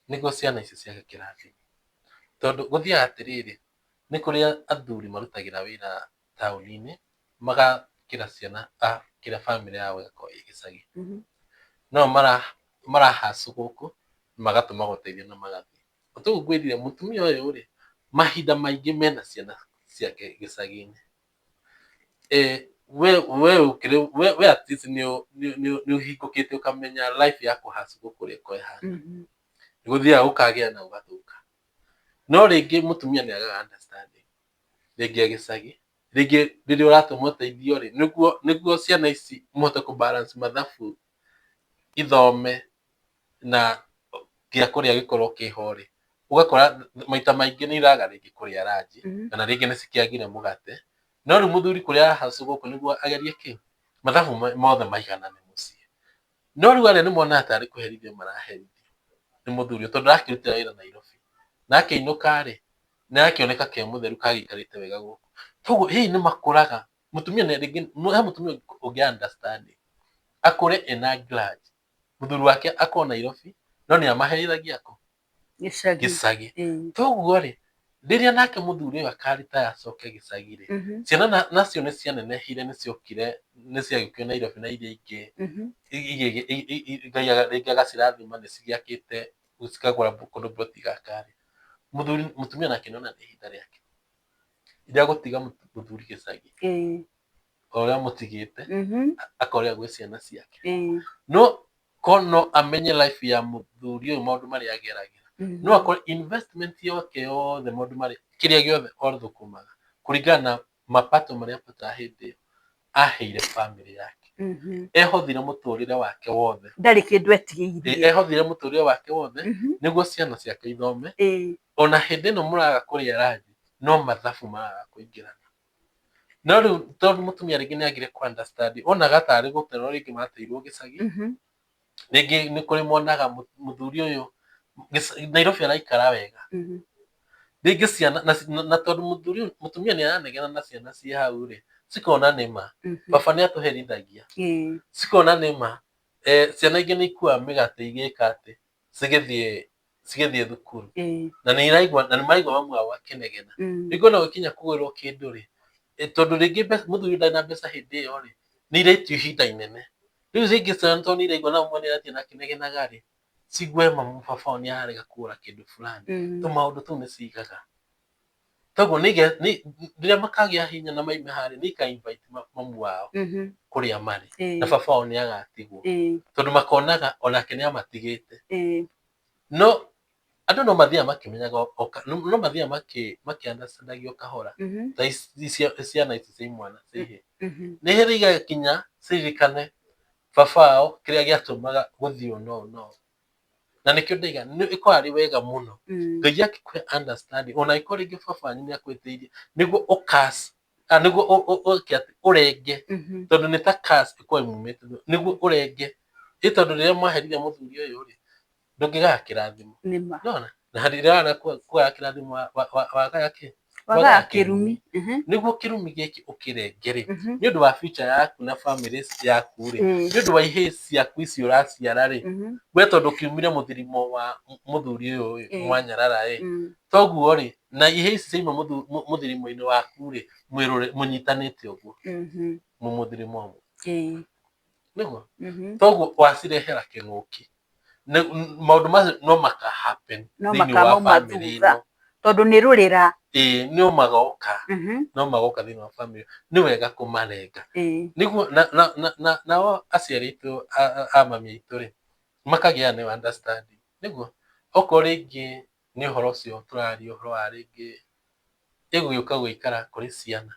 Speaker 2: nĩguo ciana ici ciage kĩrathimo. Tondũ gũthiaga atĩrĩrĩ, nĩ kũrĩ athuri marutagĩra wĩra taũni-inĩ, magakĩra ciana kĩrĩa bamĩrĩ yao ĩgakorwo ĩ gĩcagi. No marahacũ gũkũ, magatũma ũteithio na magathiĩ. O ta ũguo ngwĩrire mũtumia ũyũ rĩ, mahinda maingĩ mena ciana ciake gĩcagi-inĩ. We ũkĩrĩ we at least nĩ ũhingũkĩte ũkamenya life ya kũhacũ gũkũ ũrĩa ĩkoragwo ĩhana. Nĩ gũthiaga gũkagĩa na gũgathũka. No rĩngĩ mũtumia nĩ agaga understanding rĩngĩ e gĩcagi, rĩngĩ rĩrĩa ũratũma ũteithio rĩ, nĩguo ciana ici mũhote kũ balance mathabu ithome na gĩa kũrĩa gĩkorwo kĩho rĩ, ũgakora maita maingĩ nĩ iraga rĩngĩ kũrĩa ranji, kana rĩngĩ nĩ cikĩagire mũgate, No rĩu mũthuri kũrĩa arahacwo gũkũ nĩguo agerie kĩ mathabu mothe maiganane mũciĩ. No rĩu arĩa nĩ monaga tarĩ kũherithio maraherithio nĩ mũthuri ũyũ tondũ arakĩrutĩra wĩra Nairobi. Na akĩinũka rĩ, nĩ arakĩoneka ke mũtheru kagĩikarĩte wega gũkũ. Koguo hihi nĩ makũraga mũtumia nĩ rĩngĩ he mũtumia ũngĩ understand akũre ena grudge mũthuri wake akorwo Nairobi no nĩ amaherithagia kũ
Speaker 1: Gĩcagi.
Speaker 2: Gĩcagi.
Speaker 1: Ĩĩ.
Speaker 2: Toguo rĩ, rĩrĩa nake mũthuri ũyũ akaritaya acoke gĩcagi rĩ, ciana nacio nĩ cianenehire, nĩ ciokire, nĩ ciagĩũkire Nairobi na iria ingĩ Ngai rĩngĩ agacirathima nĩ cigĩakĩte cikagũra kũndũ ploti gaka rĩ, mũthuri mũtumia nake nĩona nĩ ihinda rĩake rĩa gũtiga mũthuri gĩcagi o ũrĩa amũtigĩte, akorĩa gwĩ ciana ciake. No ko no amenye life ya mũthuri ũyũ, maũndũ marĩa ageragĩra, no akore investment yake yothe, maũndũ marĩa kĩrĩa gĩothe othũkũmaga kũringana na mapato marĩa apataga hĩndĩ ĩyo, aheire family yake. Ehothire mũtũrĩre wake wothe.
Speaker 1: Ndarĩ kĩndũ etigĩirie.
Speaker 2: Ehothire mũtũrĩre wake wothe nĩguo ciana ciake ithome. Ona hĩndĩ ĩno mũraga kũrĩa ranji, no mathabu maraga kũingĩrana. No rĩu tondũ mũtumia rĩngĩ nĩ agire kũ understand, onaga tarĩ gũterwo rĩngĩ mateirwo gĩcagi. Rĩngĩ nĩ kũrĩ monaga mũthuri ũyũ Nairobi araikara wega. Rĩngĩ ciana na tondũ mũthuri ũyũ mũtumia nĩ aranegena na ciana ciĩ hau rĩ, cikona nĩ ma baba nĩ atũherithagia. Cikona nĩ ma ciana ingĩ nĩ ikuaga mĩgate igĩka atĩ cigĩthiĩ thukuru. Na nĩ iraigua na nĩ maraigua mamu wao akĩnegena. Rĩngĩ ona gũkinya kũgũrĩrwo kĩndũ rĩ, tondũ rĩngĩ mũthuri ndarĩ na mbeca hĩndĩ ĩyo rĩ, nĩ iretio ihinda inene. Rĩu rĩngĩ ciana tondũ nĩ iraigua na mami nĩ aratinda akĩnegenaga rĩ, cigue mamu baba wao nĩ ararega kũgũra kĩndũ fulani. Tũmaũndũ tũu nĩ cigaga. Toguo rĩrĩa makagĩa hinya na maime harĩa, nĩ ika invite mamu wao kũrĩa marĩ na baba wao nĩ agatigwo tondũ makonaga onake nĩ amatigĩte. No andũ no mathiaga makĩmenyaga no mathiaga makĩ understandagio kahora. Ta ciana ici cia imwana cia ihĩĩ. Nĩ hĩndĩ igakinya ciririkane baba wao kĩrĩa gĩatũmaga gũthiĩ ũũ no ũũ no ũũ. Na nĩkĩo ndaiga nĩ ĩkoragwo arĩ wega mũno Ngai akĩkũhe understanding ona angĩkorwo rĩngĩ baba wanyu nĩ akwĩtĩirie nĩguo ũkas nĩguo ũke atĩ ũrenge tondũ nĩ ta curse ĩkoragwo ĩmumĩte nĩguo ũrenge ĩ tondũ rĩrĩa mwaherithia mũthuri ũyũ rĩ, ndũngĩgaya kĩrathimo.
Speaker 1: Nĩma.
Speaker 2: Nona na rĩrĩa waga kũgaya kĩrathimo wagaya kĩ?
Speaker 1: Wagaya kĩrumi.
Speaker 2: Nĩguo kĩrumi gĩkĩ ũkĩrenge rĩ, nĩ ũndũ wa future yaku na family yaku rĩ, nĩ ũndũ wa ihĩĩ ciaku ici ũraciara rĩ, we tondũ kiumire mũthirimo wa mũthuri ũyũ ĩ, mwanyarara ĩ, toguo rĩ, na ihĩĩ ici ciauma mũthirimo-inĩ waku rĩ, mũnyitanĩte ũguo mu mũthirimo ũmwe. Nĩguo toguo wacirehera kĩng'ũki, maũndũ macio no maka happen
Speaker 1: no
Speaker 2: thĩinĩ wa
Speaker 1: makamauma
Speaker 2: family
Speaker 1: thutha
Speaker 2: ĩno.
Speaker 1: Tondũ nĩ rũrĩra.
Speaker 2: Ĩĩ, no magoka. No magoka thĩinĩ wa family, nĩ wega kũmarenga nĩguo na nao aciari aitũ a mami aitũ rĩ, makagĩa na understanding nĩguo okorwo rĩngĩ nĩ ũhoro ũcio tũraria ũhoro wa rĩngĩ ĩgũgĩũka gũikara kũrĩ ciana.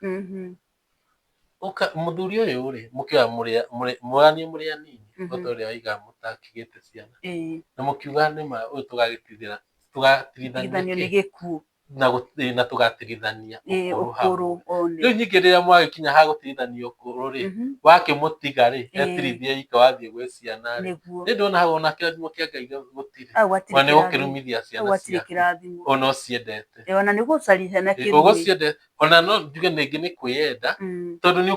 Speaker 2: Ũka mũthuri ũyũ rĩ, mũkĩoya mũranie mũrĩ anini o ta ũrĩa waiga mũtakĩgĩte ciana na mũkiuga nĩma ũyũ tũgagĩtigĩra tũgatigithania
Speaker 1: Tigithanio nĩ
Speaker 2: kĩ
Speaker 1: gĩkuũ.
Speaker 2: Na tũgatigithania ũkũrũ hamwe.
Speaker 1: Ũkũrũ one.
Speaker 2: Rĩu ningĩ rĩrĩa mwagĩkinya ha gũtigithania ũkũrũ rĩ, wakĩmũtiga rĩ, etirithie ika wathiĩ gwĩ ciana rĩ, nĩ ndona hau ona kĩrathimo kĩa Ngai gũtirĩ.
Speaker 1: Hau hatirĩ
Speaker 2: Ona nĩ
Speaker 1: kĩrathimo.
Speaker 2: gũkĩrumithia
Speaker 1: Hau
Speaker 2: ciana
Speaker 1: hatirĩ
Speaker 2: ciaku
Speaker 1: kĩrathimo.
Speaker 2: Ona ũciendete.
Speaker 1: Ona nĩ gũcaria na kĩrumi.
Speaker 2: Ũgũciendete ona no njuge rĩngĩ nĩ kwĩyenda tondũ nĩ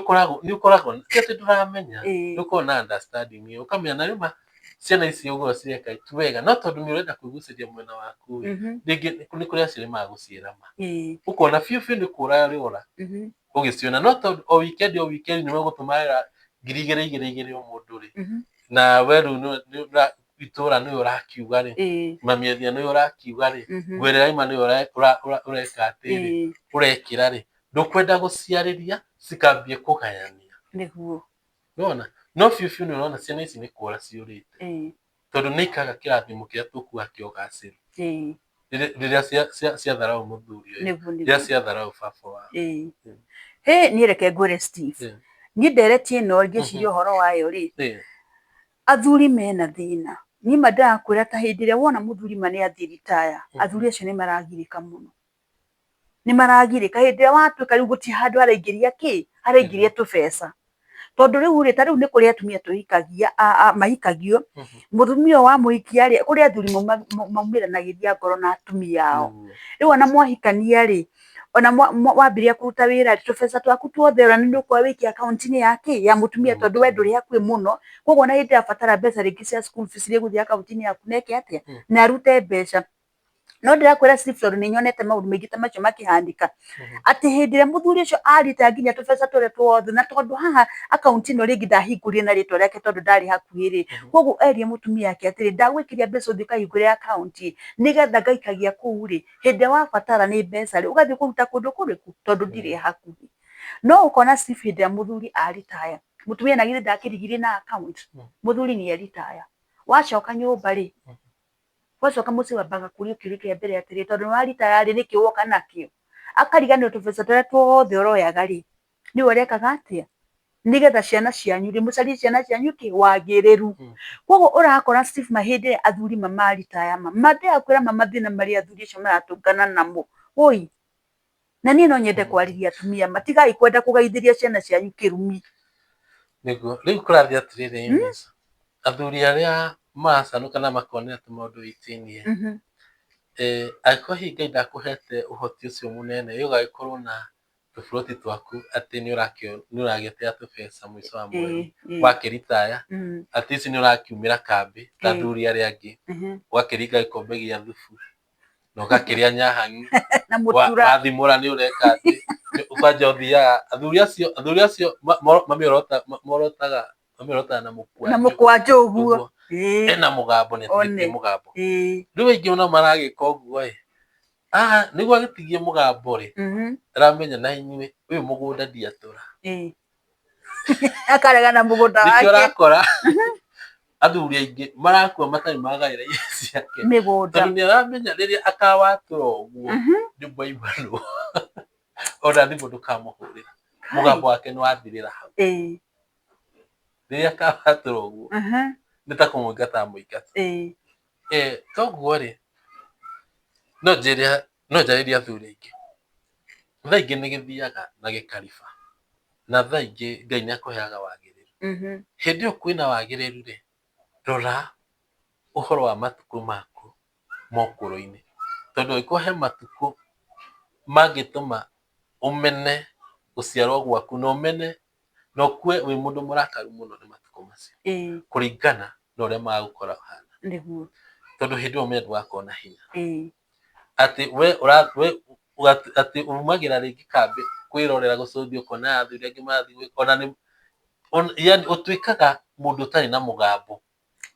Speaker 2: ũkoragwo ti atĩ ndũramenya, nĩ ũkoragwo na understanding ĩyo ũkamenya na rĩma ciana ici ũguo cireka ti wega, no tondũ nĩ ũrenda kwĩgucĩria mwena waku rĩ, rĩngĩ nĩ kũrĩ aciari magũciĩra ma ũkona biũ biũ nĩ kũra rĩora ũgĩciona, no tondũ o weekend nĩ megũtũmagĩra 2,000 igĩrĩ igĩrĩ o mũndũ rĩ, na we rĩu itũra nĩwe ũrakiuga rĩ, mami ethia nĩwe ũrakiuga rĩ, ngwĩrĩra ima nĩwe ũreka atĩrĩ, ũrekĩra rĩ, ndũkwenda gũciarĩria cikambie kũgayania. Nĩwona no biũ biũ nĩ ũrona ciana ici nĩ kũra ciũrĩte tondũ nĩ ikaga kĩrathimo kĩrĩa tũkuaga kĩa ũgacĩru rĩrĩa ciatharau mũthuri ũyũ, rĩrĩa ciatharau baba wao.
Speaker 1: Hĩ, niĩ reke ngwĩre Steve, niĩ ndereti ĩno ngĩciria ũhoro wayo rĩ, athuri mena thĩna. Niĩ ma ndĩrakwĩra ta hĩndĩ ĩrĩa wona mũthuri ma nĩ athiĩ ritaya, athuri acio nĩ maragirĩka mũno. Nĩ maragirĩka hĩndĩ ĩrĩa watuĩka rĩu gũtirĩ handũ haraingĩria kĩ, haraingĩria tũbeca. Tondũ rĩu rĩ, ta rĩu nĩ kũrĩ atumia tũhikagia, mahikagio, mũtumia ũyũ wamũhikia rĩ, kũrĩ athuri maumĩranagĩria ngoro na atumia ao. Rĩu ona mwahikania rĩ, ona wambĩrĩria kũruta wĩra rĩ, tũbeca twaku tuothe ona nĩ ũgũkorwo wĩikie akaunti-inĩ ya kĩ, ya mũtumia tondũ we ndũrĩ hakuhĩ mũno, koguo ona hĩndĩ ĩrĩa abatara mbeca rĩngĩ cia school fees nĩ egũthiĩ akaunti-inĩ yaku na eke atĩa, na arute mbeca. No ndĩrakwĩra Steve tondũ nĩ nyonete maũndũ maingĩ ta macio makĩhanĩka, atĩ hĩndĩ ĩrĩa mũthuri ũcio aruta nginya tũbeca tũrĩa tuothe, na tondũ haha akaunti ĩno rĩngĩ ndahingũrire na rĩtwa rĩake tondũ ndarĩ hakuhĩ rĩ, koguo erire mũtumia wake atĩrĩ, ndagwĩkĩria mbeca ũthiĩ ũkahingũre akaunti nĩgetha ngaikagia kũu rĩ, hĩndĩ ĩrĩa wabatara nĩ mbeca rĩ, ũgathiĩ kũruta kũndũ kũrĩkũ, tondũ ndirĩ hakuhĩ. No ũkona Steve hĩndĩ ĩrĩa mũthuri a retire, mũtumia na githĩ ndakĩrigirie na akaunti, mũthuri nĩ e retire, wacoka nyũmba rĩ, wacoka mũciĩ wambaga kũrio kĩũria kĩa mbere atĩrĩ, tondũ nĩ wa retire rĩ, nĩkĩ woka nakĩo? Akariganĩrwo tũbeca tũrĩa tuothe ũroyaga rĩ, nĩwe ũrekaga atĩa? Nĩgetha ciana cianyu rĩ, mũcarie ciana cianyu kĩ? Wagĩrĩru. Koguo ũrakora Steve ma hĩndĩ ĩrĩa athuri ma ma retire ma, ma ndĩrakwĩra ma mathĩna marĩa athuri acio maratũngana namo, woi. Na niĩ no nyende kwarĩria atumia ma, tigai kwenda kũgaithĩria ciana cianyu kĩrumi.
Speaker 2: Nĩguo, rĩu kũrathiĩ atĩrĩrĩ Eunice, athuri arĩa maracanũka na makonera tũmaũndũ wĩtĩ-inĩ, angĩkorwo hihi Ngai ndakũhete ũhoti ũcio mũnene, ĩ ũgagĩkorwo na tũburoti twaku atĩ nĩ ũragĩotea tũbeca mũico wa mweri, wakĩritaya, at least nĩ ũrakiumĩra kambĩ ta athuri arĩa angĩ, ũgakĩringa gĩkombe gĩa thubu. Na ũgakĩrĩa nyahang'i
Speaker 1: na mũtura
Speaker 2: wathimũra nĩ ũreka atĩ kwanja ũthiaga athuri acio mamĩorotaga na
Speaker 1: na
Speaker 2: mũkwanjũ.
Speaker 1: Mũkwanjũ ũguo.
Speaker 2: Ũguo. Ena mũgambo nĩ atigĩtie
Speaker 1: One.
Speaker 2: mũgambo. Rĩu aingĩ nao maragĩka ũguo ĩ, ah, nĩguo agĩtigie mũgambo rĩ, aramenya na inyuĩ ũyũ mũgũnda ndiatũra.
Speaker 1: Akarega na mũgũnda
Speaker 2: Nĩkĩo
Speaker 1: wake.
Speaker 2: Ũrakora athuri aingĩ marakua matarĩ magaĩra irio ciake
Speaker 1: mĩgũnda
Speaker 2: tondũ nĩ aramenya rĩrĩa akawatũra ũguo nĩ mwaimanwo, ona thimũ ndũkamũhũrĩra, mũgambo wake nĩ wathirĩra hau. Rĩrĩa akawatũra ũguo nĩ ta kũmũingata amũingata. Toguo rĩ, no njĩre, no njarĩrie athuri aingĩ, thaa ingĩ nĩ gĩthiaga na gĩkariba, na thaa ingĩ Ngai nĩ akũheaga wagĩrĩru. Hĩndĩ ĩyo kwĩna wagĩrĩru rĩ, rora ũhoro wa matukũ maku ma ũkũrũ-inĩ, tondũ angĩkorwo he matukũ mangĩtũma ũmene gũciarwo gwaku na ũmene na ũkue wĩ mũndũ mũrakaru mũno nĩ matukũ macio, kũringana na ũrĩa magagũkora ũhana. Tondũ hĩndĩ ĩyo ũmenye ndũgakorwo na hinya. Atĩ we we atĩ umagĩra rĩngĩ kambĩ kwĩrorera gũcũthia ũkona athuri angĩ marathiĩ gwĩka ona nĩ yani ũtuĩkaga mũndũ ũtarĩ na mũgambo.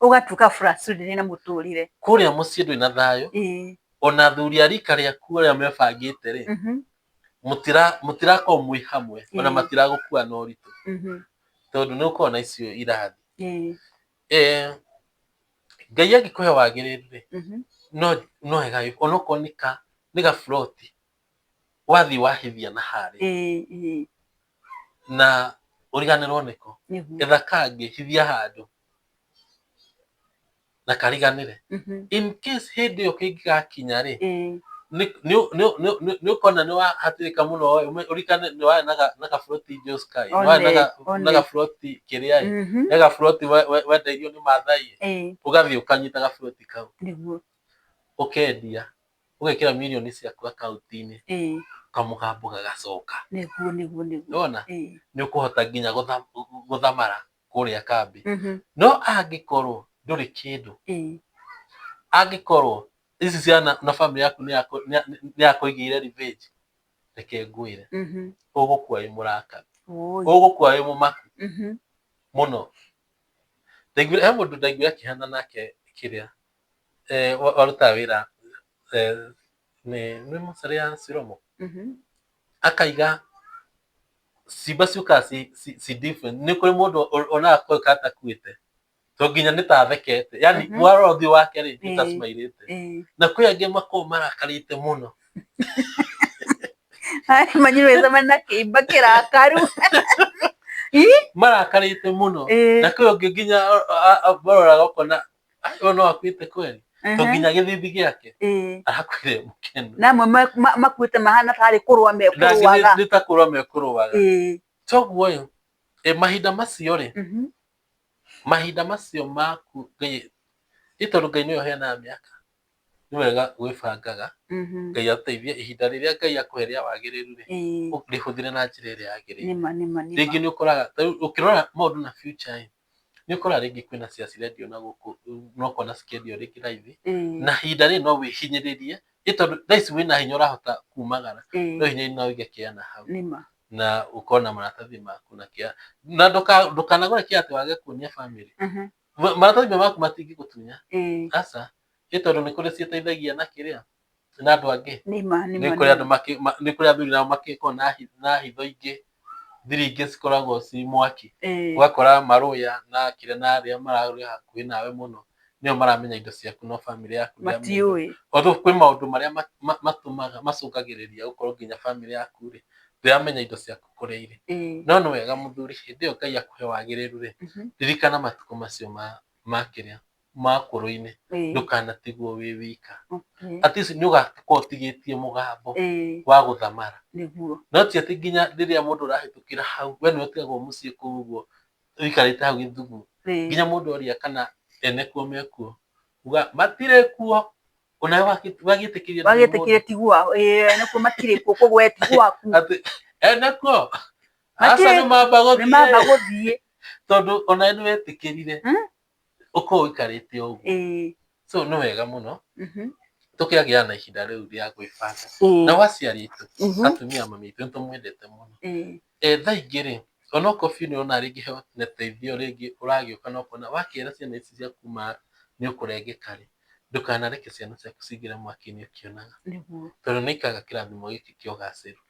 Speaker 1: Ũgatuĩka frustrated na mũtũrĩre.
Speaker 2: Kũrĩa mũciĩ ndũrĩ na thayũ, ona athuri a rika rĩaku arĩa mebangĩte rĩ, mũtirakorwo mwĩ hamwe, ona matiragũkua na ũritũ, tondũ nĩ ũkoragwo na icio irathi. Ngai angĩkũhe wagĩrĩru rĩ, no wega onokorwo nĩ gaburoti wathiĩ wahithia na harĩa na ũriganĩrwo nĩko, etha kangĩ, hithia handũ na kariganĩre. In case hĩndĩ ĩyo kĩngĩgakinya rĩ, nĩ ũkona nĩ wahatĩrĩka mũno, ũririkane nĩ warĩ na gaburoti Joska ĩ, nĩ warĩ na gaburoti kĩrĩa ĩ, he gaburoti wendeirio nĩ Maathai ĩ, ũgathiĩ ũkanyita gaburoti kau, ũkendia, ũgekĩra mirioni ciaku akaunti-inĩ, kamũgambo gagacoka.
Speaker 1: Nĩguo nĩguo nĩguo.
Speaker 2: Nĩwona? Nĩ ũkũhota nginya gũthamara kũrĩa kambĩ. No angĩkorwo ndũrĩ kĩndũ, angĩkorwo ici ciana na bamĩrĩ yaku nĩ yakũigĩire revenge, reke ngwĩre, ũgũkua wĩ mũrakaru, ũgũkua wĩ mũmaku mũno. Ndaiguire he mũndũ ndaiguire akĩhana nake kĩrĩa warutaga wĩra nĩ mocarĩ ya Siromo, akaiga ciimba ciũkaga ci different. Nĩ kũrĩ mũndũ onaga koĩ atakuĩte to nginya nĩ ta athekete, yani warora ũthiũ wake rĩ, nĩ ta smileĩte, na kwĩ angĩ makoragwo marakarĩte mũno.
Speaker 1: Manyuĩte na kĩimba kĩrakaru.
Speaker 2: Marakarĩte mũno, na kwĩ ũngĩ nginya maroraga ũkona ũyũ no akuĩte kweli. To nginya gĩthithi gĩake arakuire mũkenu.
Speaker 1: Na amwe makuĩte mahana tarĩ kũrũa mekũrũaga.
Speaker 2: Nĩ ta kũrũa mekũrũaga. Toguo ĩ mahinda macio rĩ, mahinda macio maku Ngai, ĩ tondũ Ngai nĩwe ũheanaga mĩaka, nĩ wega gwĩbangaga, Ngai ateithie ihinda rĩrĩa Ngai akũhe rĩa wagĩrĩru rĩ, ũrĩhũthĩre na njĩra ĩrĩa yagĩrĩire. Rĩngĩ nĩ ũkoraga, tarĩu ũkĩrora maũndũ na future ĩ, nĩ ũkoraga rĩngĩ kwĩna cia cirendio na gũkũ, no ũkona cikĩendio rĩngĩ raithi, na ihinda rĩrĩ no wĩhinyĩrĩrie, ĩ tondũ thaa ici wĩna hinya ũrahota kumagara, no hinya no ũige kĩa na hau. Na ũkorwo na maratathi maku na kĩa, na ndũkanagũre kĩa atĩ wage kuonia bamĩrĩ. Maratathi maku matingĩgũtunya. Aca. Ĩ tondũ nĩ kũrĩ citeithagia na kĩrĩa na andũ angĩ. Nĩ kũrĩ andũ nĩ kũrĩ athuri nao makĩkoragwo na hitho ingĩ, thiri ingĩ cikoragwo ci mwaki. Ũgakora marũya na kĩrĩa na arĩa mararĩ hakuhĩ nawe mũno nĩo maramenya indo ciaku no bamĩrĩ yaku
Speaker 1: matiũĩ.
Speaker 2: Although kwĩ maũndũ marĩa matũmaga macũngagĩrĩria gũkorwo nginya bamĩrĩ yaku rĩ ndĩramenya indo ciaku kũrĩa irĩ. No nĩ wega mũthuri hĩndĩ ĩyo Ngai akũhe wagĩrĩru rĩ, ririkana matukũ macio ma kĩrĩa ma ũkũrũ-inĩ, ndũkanatigwo wĩ wika. At least nĩ ũgakorwo ũtigĩtie mũgambo wa gũthamara. No ti atĩ nginya rĩrĩa mũndũ ũrahĩtũkĩra hau, we nĩwe ũtigagwo mũciĩ kũu ũguo ũikarĩte hau gĩthugu. Nginya mũndũ oria kana ene kuo mekuo, uga matirĩ kuo. Onawe wagĩtĩkĩria
Speaker 1: wagĩtĩkĩria ti gwao, ĩĩ ene kuo matirĩ kuo, koguo we ti gwaku.
Speaker 2: Atĩ ene kuo aca nĩ mamba gũthiĩ,
Speaker 1: nĩ mamba gũthiĩ,
Speaker 2: tondũ onawe nĩ wetĩkĩrire ũkorwo ũikarĩte ũguo. So nĩ wega mũno tũkĩagĩa na ihinda rĩu rĩa gwĩbanga. Nao aciari aitũ, atumia a mami aitũ nĩ tũmwendete mũno. Thaa ingĩ rĩ, onokorwo biũ nĩ ũrona rĩngĩ hena ũteithio rĩngĩ ũragĩũka na ũkona wakĩra ciana ici ciaku ma nĩ ũkũrengeka rĩ, ndũkanareke ciana ciaku cingĩre mwaki-inĩ ũkĩonaga. Tondũ nĩ ikaga kĩrathimo gĩkĩ kĩa ũgacĩru.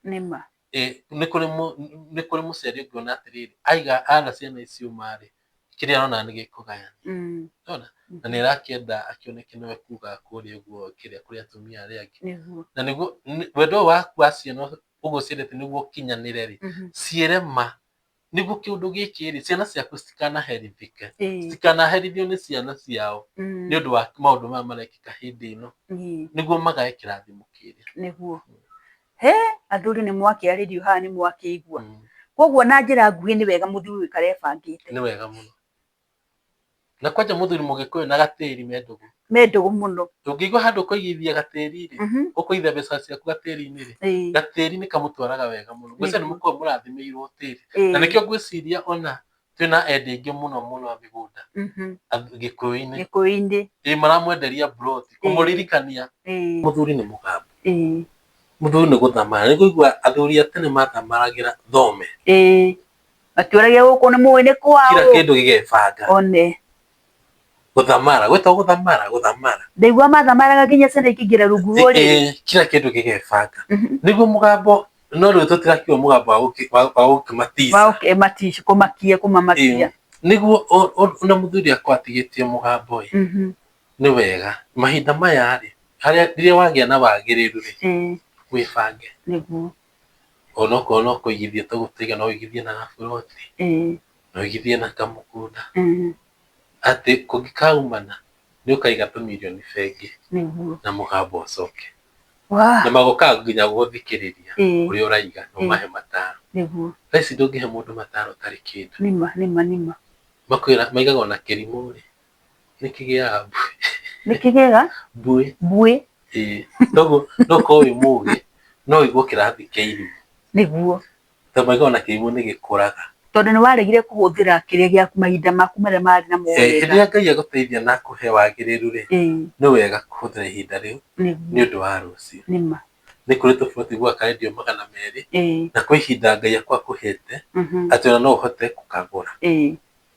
Speaker 2: Nĩ kũrĩ mũciari ũngĩona atĩrĩrĩ, aiga ara ciana ici ũma rĩ, kĩrĩa arona nĩ gĩkũgayana. Nĩwona? Na nĩ arakĩenda akĩoneke nĩwe kuga kũrĩa ũguo kĩrĩa kũrĩ atumia arĩa angĩ. Na nĩguo wendo ũyũ waku wa ciana ũguo ciendete nĩguo ũkinyanĩre rĩ, ciĩre ma nĩguo kĩũndũ gĩkĩ rĩ, ciana ciaku citikanaherithĩke, citikanaherithio nĩ ciana ciao nĩ ũndũ wa maũndũ maya marekĩka hĩndĩ ĩno, nĩguo magae kĩrathimo kĩrĩa.
Speaker 1: Nĩguo. He, athuri nĩ mwakĩarĩrio haha nĩ mwakĩigua. Koguo na njĩra nguhĩ nĩ wega mũthuri gũikara ebangĩte.
Speaker 2: Nĩ wega mũno. Na kwanja mũthuri mũgĩkũyũ na gatĩri me ndũgũ.
Speaker 1: Me ndũgũ mũno.
Speaker 2: Ũngĩigua handũ ũkũigithia gatĩri rĩ, ũkũigithia mbeca ciaku gatĩri-inĩ rĩ, gatĩri nĩ kamũtwaraga wega mũno. Ngwĩciria nĩ mũkoragwo mũrathimĩirwo tĩri. Na nĩkĩo ngwĩciria ona twĩna endia aingĩ mũno mũno a mĩgũnda Gĩkũyũ-inĩ.
Speaker 1: Gĩkũyũ-inĩ.
Speaker 2: Ĩ maramwenderia mburoti, kũmũririkania mũthuri nĩ mũgambo. Mũthuri nĩ gũthamara. Nĩ ngũigua athuri a tene mathamaragĩra thome.
Speaker 1: Matiũragia gũkũ nĩ mũĩ nĩ kwaũ.
Speaker 2: Kila kĩndũ gĩgebanga.
Speaker 1: One.
Speaker 2: Gũthamara, gwĩtagwo gũthamara, gũthamara.
Speaker 1: Ndaigua mathamaraga nginya ciana ikĩingĩra rungu rwa ũrĩrĩ.
Speaker 2: Kila kĩndũ gĩgebanga. Nĩguo mũgambo, no rĩu tũtirakiuga mũgambo wa gũkĩmatica.
Speaker 1: Wa gũkĩmatica, kũmakia, kũmamakia.
Speaker 2: Nĩguo ona mũthuri akorwo atigĩtie mũgambo ĩ, nĩ wega. Mahinda maya rĩ, harĩa rĩrĩa wagĩa na wagĩrĩru rĩ, wĩbange.
Speaker 1: Nĩguo.
Speaker 2: Onokorwo no kũigithia tũgũtũiga no ũigithie na gaburoti, no ũigithie na kamũgũnda, atĩ kũngĩkaumana nĩ ũkaiga tũmirioni bengi na mũgambo ũcoke. Na magokaga nginya gũgũthikĩrĩria ũrĩa ũraiga na ũmahe mataro. Thaa ici ndũngĩhe mũndũ mataro ũtarĩ kĩndũ. Makwĩra maigaga ona kĩrimũ rĩ, nĩ kĩgĩaga mbuĩ.
Speaker 1: Nĩ kĩgĩaga?
Speaker 2: Mbuĩ.
Speaker 1: Mbuĩ.
Speaker 2: Ĩĩ. Toguo no ũkorwo wĩ mũgĩ no ũigwo kĩrathi kĩa irimũ.
Speaker 1: Nĩguo.
Speaker 2: Tondũ maigaga ona kĩrimũ nĩ gĩkũraga.
Speaker 1: Tondũ nĩ waregire kũhũthĩra kĩrĩa gĩaku mahinda maku marĩa marĩ namo
Speaker 2: wega. Hĩndĩ ĩrĩa Ngai agũteithia na akũhe wagĩrĩru rĩ, nĩ wega kũhũthĩra ihinda rĩu nĩ ũndũ wa rũciũ.
Speaker 1: Nĩ ma.
Speaker 2: Nĩ kũrĩ tũburoti ũiguaga karendio 200 na kwĩ ihinda Ngai akorwo akũhete atĩ ona no ũhote gũkagũra.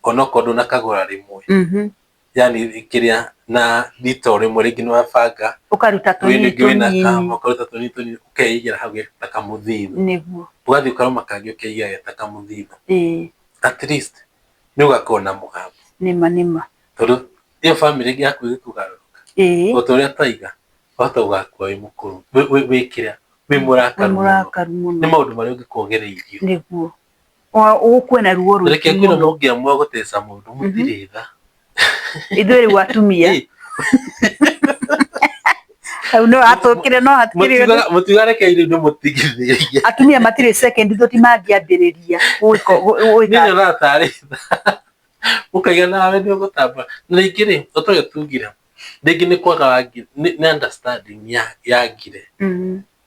Speaker 2: Onokorwo ndũnakagũra rĩmwe. Yani kĩrĩa na rita o rĩmwe rĩngĩ nĩ wabanga
Speaker 1: ũkaruta tũnini
Speaker 2: tũnini ũkaruta tũnini tũnini ũkeigĩra hau ta kamũthithũ.
Speaker 1: Nĩguo.
Speaker 2: Ũgathiĩ ũkarũma kangĩ ũkeigĩra ta kamũthithũ. At least nĩ ũgakorwo na mũgambo.
Speaker 1: Nĩma nĩma.
Speaker 2: Tondũ ĩyo bamĩrĩ yaku ĩgĩkũgarũrũka o ta ũrĩa twaiga wahota gũgakua wĩ mũkũrũ wĩ kĩrĩa wĩ mũrakaru
Speaker 1: mũno.
Speaker 2: Nĩ maũndũ marĩa ũngĩkorwo ũgereirio.
Speaker 1: Nĩguo. Ũgũkue na ruo rũingĩ
Speaker 2: Reke ngwĩre mũngĩamua gũteca mũndũ mũtirĩ tha.
Speaker 1: Ithuĩ rĩu atumia. Hau no hatũkire no hatikĩrĩ ũndũ.
Speaker 2: Mũtiuga reke irio ndĩmũtigithĩrie.
Speaker 1: Atumia matirĩ second thought mangĩambĩrĩria gwĩka
Speaker 2: Niĩ
Speaker 1: gwĩka.
Speaker 2: nyonaga tarĩ tha. Ũkaiga nawe nĩ ũgũtambũra. Na rĩngĩ rĩ, o ta ũrĩa tugire, rĩngĩ nĩ kwaga nĩ understanding yagire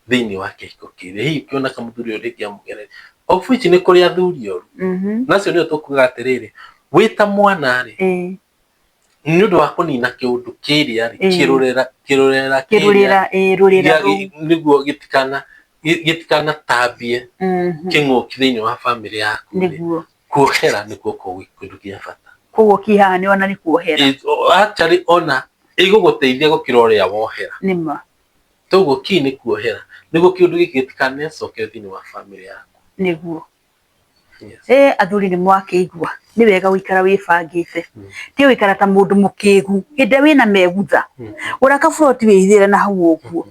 Speaker 2: thĩinĩ wa kĩhiko kĩrĩa. Hihi ũkĩona kamũthuri ũyũ rĩngĩ amũgerere. Of which nĩ kũrĩ athuri oru. Na acio nĩo tũkugaga atĩrĩrĩ, wĩ ta mwana rĩ, nĩ ũndũ wa kũnina kĩũndũ kĩrĩa rĩ, kĩrũrĩra kĩrũrĩra
Speaker 1: Kĩrũrĩra, ĩĩ, rũrĩra rũu.
Speaker 2: Nĩguo gĩtikanatambie kĩng'ũki thĩinĩ wa bamĩrĩ yaku rĩ. Kuohera nĩkuo gũkoragwo gwĩ kĩndũ kĩa bata.
Speaker 1: Koguo key haha nĩ ona nĩ kuohera.
Speaker 2: Actually ona ĩgũgũteithia gũkĩra ũrĩa wohera.
Speaker 1: Nĩma.
Speaker 2: Toguo key nĩ kuohera nĩguo kĩũndũ gĩkĩ gĩtikanecokere thĩinĩ wa bamĩrĩ yaku.
Speaker 1: Nĩguo. Ĩ athuri nĩ mwakĩigua nĩ wega gũikara wĩbangĩte ti gũikara ta mũndũ mũkĩgu hĩndĩ ĩrĩa wĩna megutha gũra kaburoti wĩhithĩre na hau ũguo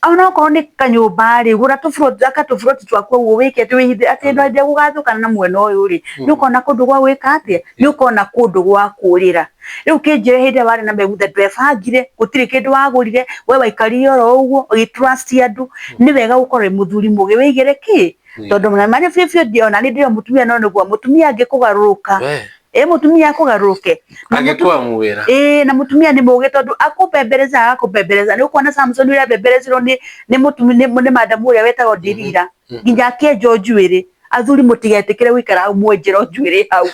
Speaker 1: ona okorwo nĩ kanyũmba rĩ gũra tũburoti aka tũburoti twaku ũguo wĩke atĩ wĩhithe atĩ hĩndĩ ĩrĩa gũgathũkana na mwena ũyũ rĩ nĩ ũkona kũndũ gwa gwĩka atĩa nĩ ũkona kũndũ gwa kũrĩra rĩu kĩnjĩre hĩndĩ ĩrĩa warĩ na megutha ndwebangire gũtirĩ kĩndũ wagũrire we waikarire oro ũguo ũgĩ trust andũ nĩ wega gũkorwo wĩ mũthuri mũgĩ wĩigĩre kĩ tondũ na nĩ biũ biũ ona nĩ ndĩrĩ mũtumia no nĩguo mũtumia angĩkũgarũrũka ĩ mũtumia akũgarũrũke
Speaker 2: Angĩkwamwĩra.
Speaker 1: Ĩ na mũtumia nĩ mũgĩ tondũ akũbembereza agakũbembereza nĩ ũkuona Samson ũrĩa abemberezirwo nĩ nĩ mũtumia nĩ madamu ũrĩa wetagwo Delila nginya akĩenjwo njuĩrĩ athuri mũtigetĩkĩre gũikara hau mwenjerwo njuĩrĩ hau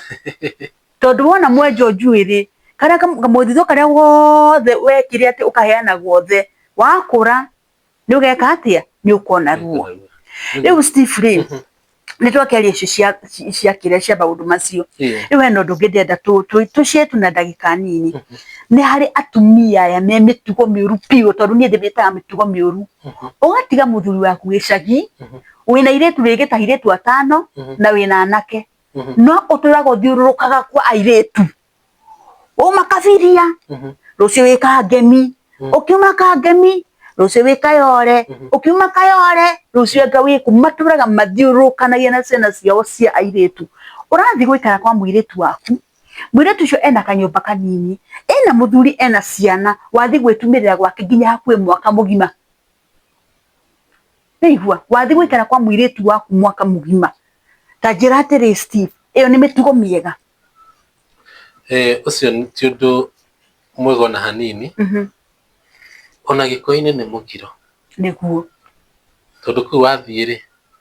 Speaker 1: tondũ wona mwenjwo njuĩrĩ karĩa kamũthithũ karĩa wothe wekire atĩ ũkaheana guothe wakũra nĩ ũgeka atĩa nĩ ũkona ruo rĩu Steve rĩ nĩ twakĩaria icio cia cia kĩrĩa cia maũndũ macio rĩu hena ũndũ ũngĩ ndĩrenda tũshare tu na ndagĩka nini nĩ harĩ atumia aya me mĩtugo mĩũru biũ tondũ niĩ ndĩmĩtaga mĩtugo mĩũru ũgatiga mũthuri waku gĩcagi wĩna airĩtu rĩngĩ ta airĩtu atano na wĩna anake no ũtũraga ũthiũrũrũkaga kwa airĩtu uma kabiria rũciũ wĩ kangemi ũkiuma kangemi rũciũ wĩ kayore ũkiuma kayore rũciũ anga wĩ kũ matũraga mathiũrũrũkanagia na ciana ciao cia airĩtu ũrathiĩ gũikara kwa mũirĩtu waku mũirĩtu ũcio ena kanyũmba kanini ena mũthuri ena ciana wathiĩ gwĩtumĩrĩra gwake nginya hakuhĩ mwaka mũgima nĩigua wathiĩ gũikara kwa mũirĩtu waku mwaka mũgima ta njĩra atĩrĩ Steve ĩyo nĩ mĩtugo mĩega
Speaker 2: Ũcio ti ũndũ mwega ona hanini. Ona gĩkũyũ-inĩ nĩ mũgiro.
Speaker 1: Nĩguo.
Speaker 2: Tondũ kũu wathiĩ rĩ,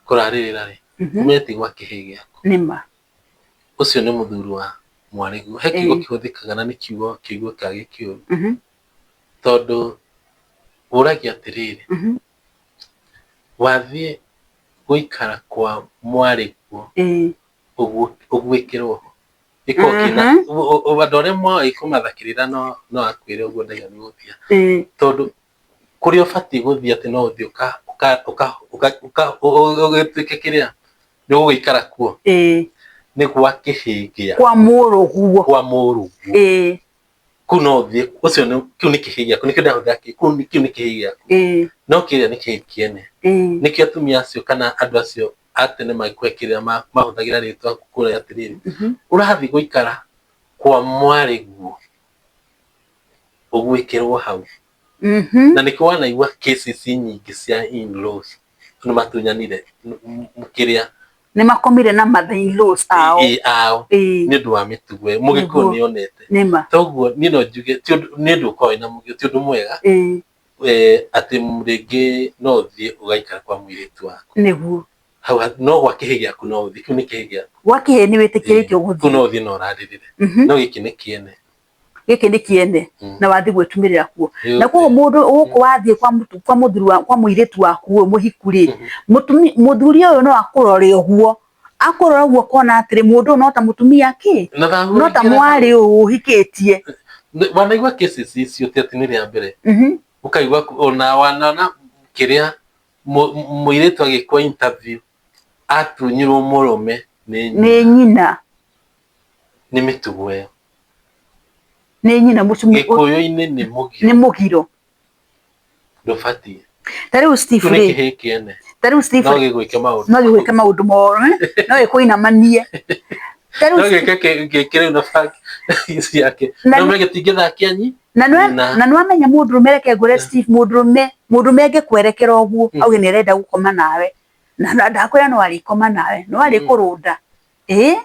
Speaker 2: kũrarĩrĩra rĩ, ũmenye ti gwa kĩhĩĩ gĩaku.
Speaker 1: Nĩma.
Speaker 2: Ũcio nĩ mũthuri wa mwarĩguo. He kiugo kĩhũthĩkaga na nĩ kiugo kĩiguĩkaga gĩ kĩũru. Tondũ ũragia atĩrĩrĩ, wathiĩ gũikara kwa mwarĩguo ũguĩkĩrwo ho. Gĩkoragwo kĩna andũ arĩa moĩ kũmatha kĩrĩra no akwĩre ũguo ndaiga nĩ gũthia. Tondũ kũrĩa ũbatiĩ gũthiĩ atĩ no ũthiĩ ũgĩtuĩke kĩrĩa nĩ ũgũgĩikara kuo nĩ gwa kĩhĩĩ gĩaku.
Speaker 1: Kwa mũrũguo.
Speaker 2: Kwa mũrũguo. Kũu no ũthiĩ, ũcio nĩ kĩu nĩ kĩhĩĩ gĩaku nĩkĩo ndĩrahũthĩra kĩu kĩu nĩ kĩhĩĩ gĩaku. No kĩrĩa nĩ kĩhĩĩ kĩene. Nĩkĩo atumia acio kana andũ acio a tene magĩkũhe kĩrĩa mahũthagĩra rĩtwa kũrĩa atĩrĩrĩ, ũrathiĩ gũikara kwa mwarĩguo ũgwĩkĩrwo hau. Na nĩkĩo wanaigua cases nyingĩ cia in-laws nĩ matunyanire kĩrĩa
Speaker 1: nĩ makomire na mother in laws ao
Speaker 2: ao nĩ ũndũ wa mĩtugo ĩyo mũgĩkũyũ nĩ onete. Toguo niĩ no njuge nĩ ũndũ ũkoragwo wĩna mũgiro ti ũndũ mwega atĩ rĩngĩ no ũthiĩ ũgaikara kwa mũirĩtu waku.
Speaker 1: Nĩguo.
Speaker 2: Hau no gwa kĩhĩĩ gĩaku no ũthiĩ, kĩu nĩ kĩhĩĩ gĩaku.
Speaker 1: Gwa kĩhĩĩ nĩ wĩtĩkĩrĩtio gũthiĩ.
Speaker 2: Kũu no ũthiĩ na ũrarĩrĩre. No gĩkĩ nĩ kĩene.
Speaker 1: Gĩkĩ nĩ kĩene na wathiĩ gwĩtumĩrĩra kuo. Na koguo mũndũ gũkũ wathiĩ kwa mũthuri wa kwa mũirĩtu waku ũyũ mũhiku rĩ, mũthuri ũyũ no akũrore ũguo, akũrora ũguo akona atĩrĩ mũndũ ũyũ no ta mũtumia kĩ, no ta mwarĩ ũyũ ũhikĩtie.
Speaker 2: Wanaigua cases icio ti atĩ nĩ rĩa mbere. Ũkaigua ona wanona kĩrĩa mũirĩtu agĩkwo interview atunyirwo mũrũme
Speaker 1: nĩ nyina.
Speaker 2: Nĩ mĩtugo ĩyo.
Speaker 1: Nĩ nyina mũcumi.
Speaker 2: Gĩkũyũ-inĩ nĩ mũgiro.
Speaker 1: Nĩ mũgiro.
Speaker 2: Ndũbatiĩ.
Speaker 1: Ta rĩu Steve
Speaker 2: rĩ. Kĩu nĩ kĩhĩĩ kĩene.
Speaker 1: Ta rĩu Steve.
Speaker 2: No gĩgwĩke maũndũ.
Speaker 1: No gĩgwĩke maũndũ moru, no gĩkũinamanie.
Speaker 2: Ta rĩu No gĩke gĩkĩre na bangi ciake. No gĩtingĩthakia nyi.
Speaker 1: Na
Speaker 2: nyina.
Speaker 1: Na nĩwamenya mũndũrũme, reke ngwĩre, Steve, mũndũrũme angĩkwerekera ũguo, auge nĩ arenda gũkoma nawe, na ndakwĩra no arĩkoma nawe, no arĩkũrũnda, ĩĩ,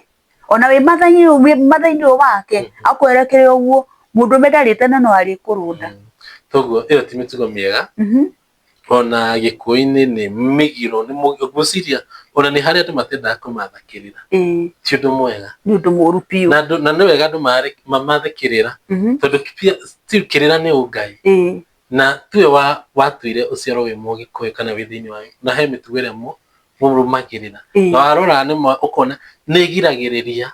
Speaker 1: ona wĩ mathani ũyũ wake, akwerekere ũguo, mũndũrũme ndarĩte na no arĩkũrũnda.
Speaker 2: Toguo ĩyo ti mĩtugo mĩega. Ona gĩkũyũ-inĩ nĩ mĩgiro, nĩ ngwĩciria ona nĩ harĩa andũ matendaga kũmatha kĩrĩra. Ti ũndũ mwega.
Speaker 1: Nĩ ũndũ mũũru biũ.
Speaker 2: Na nĩ wega andũ mamathe kĩrĩra, tondũ still kĩrĩra nĩ ũngai. Na tiwe watuire ũciarwo wĩ mũgĩkũyũ kana wĩ thĩinĩ wa, na he mĩtugo ĩrĩa mũrũmagĩrĩra. Na warora nĩma ũkona nĩ ĩgiragĩrĩria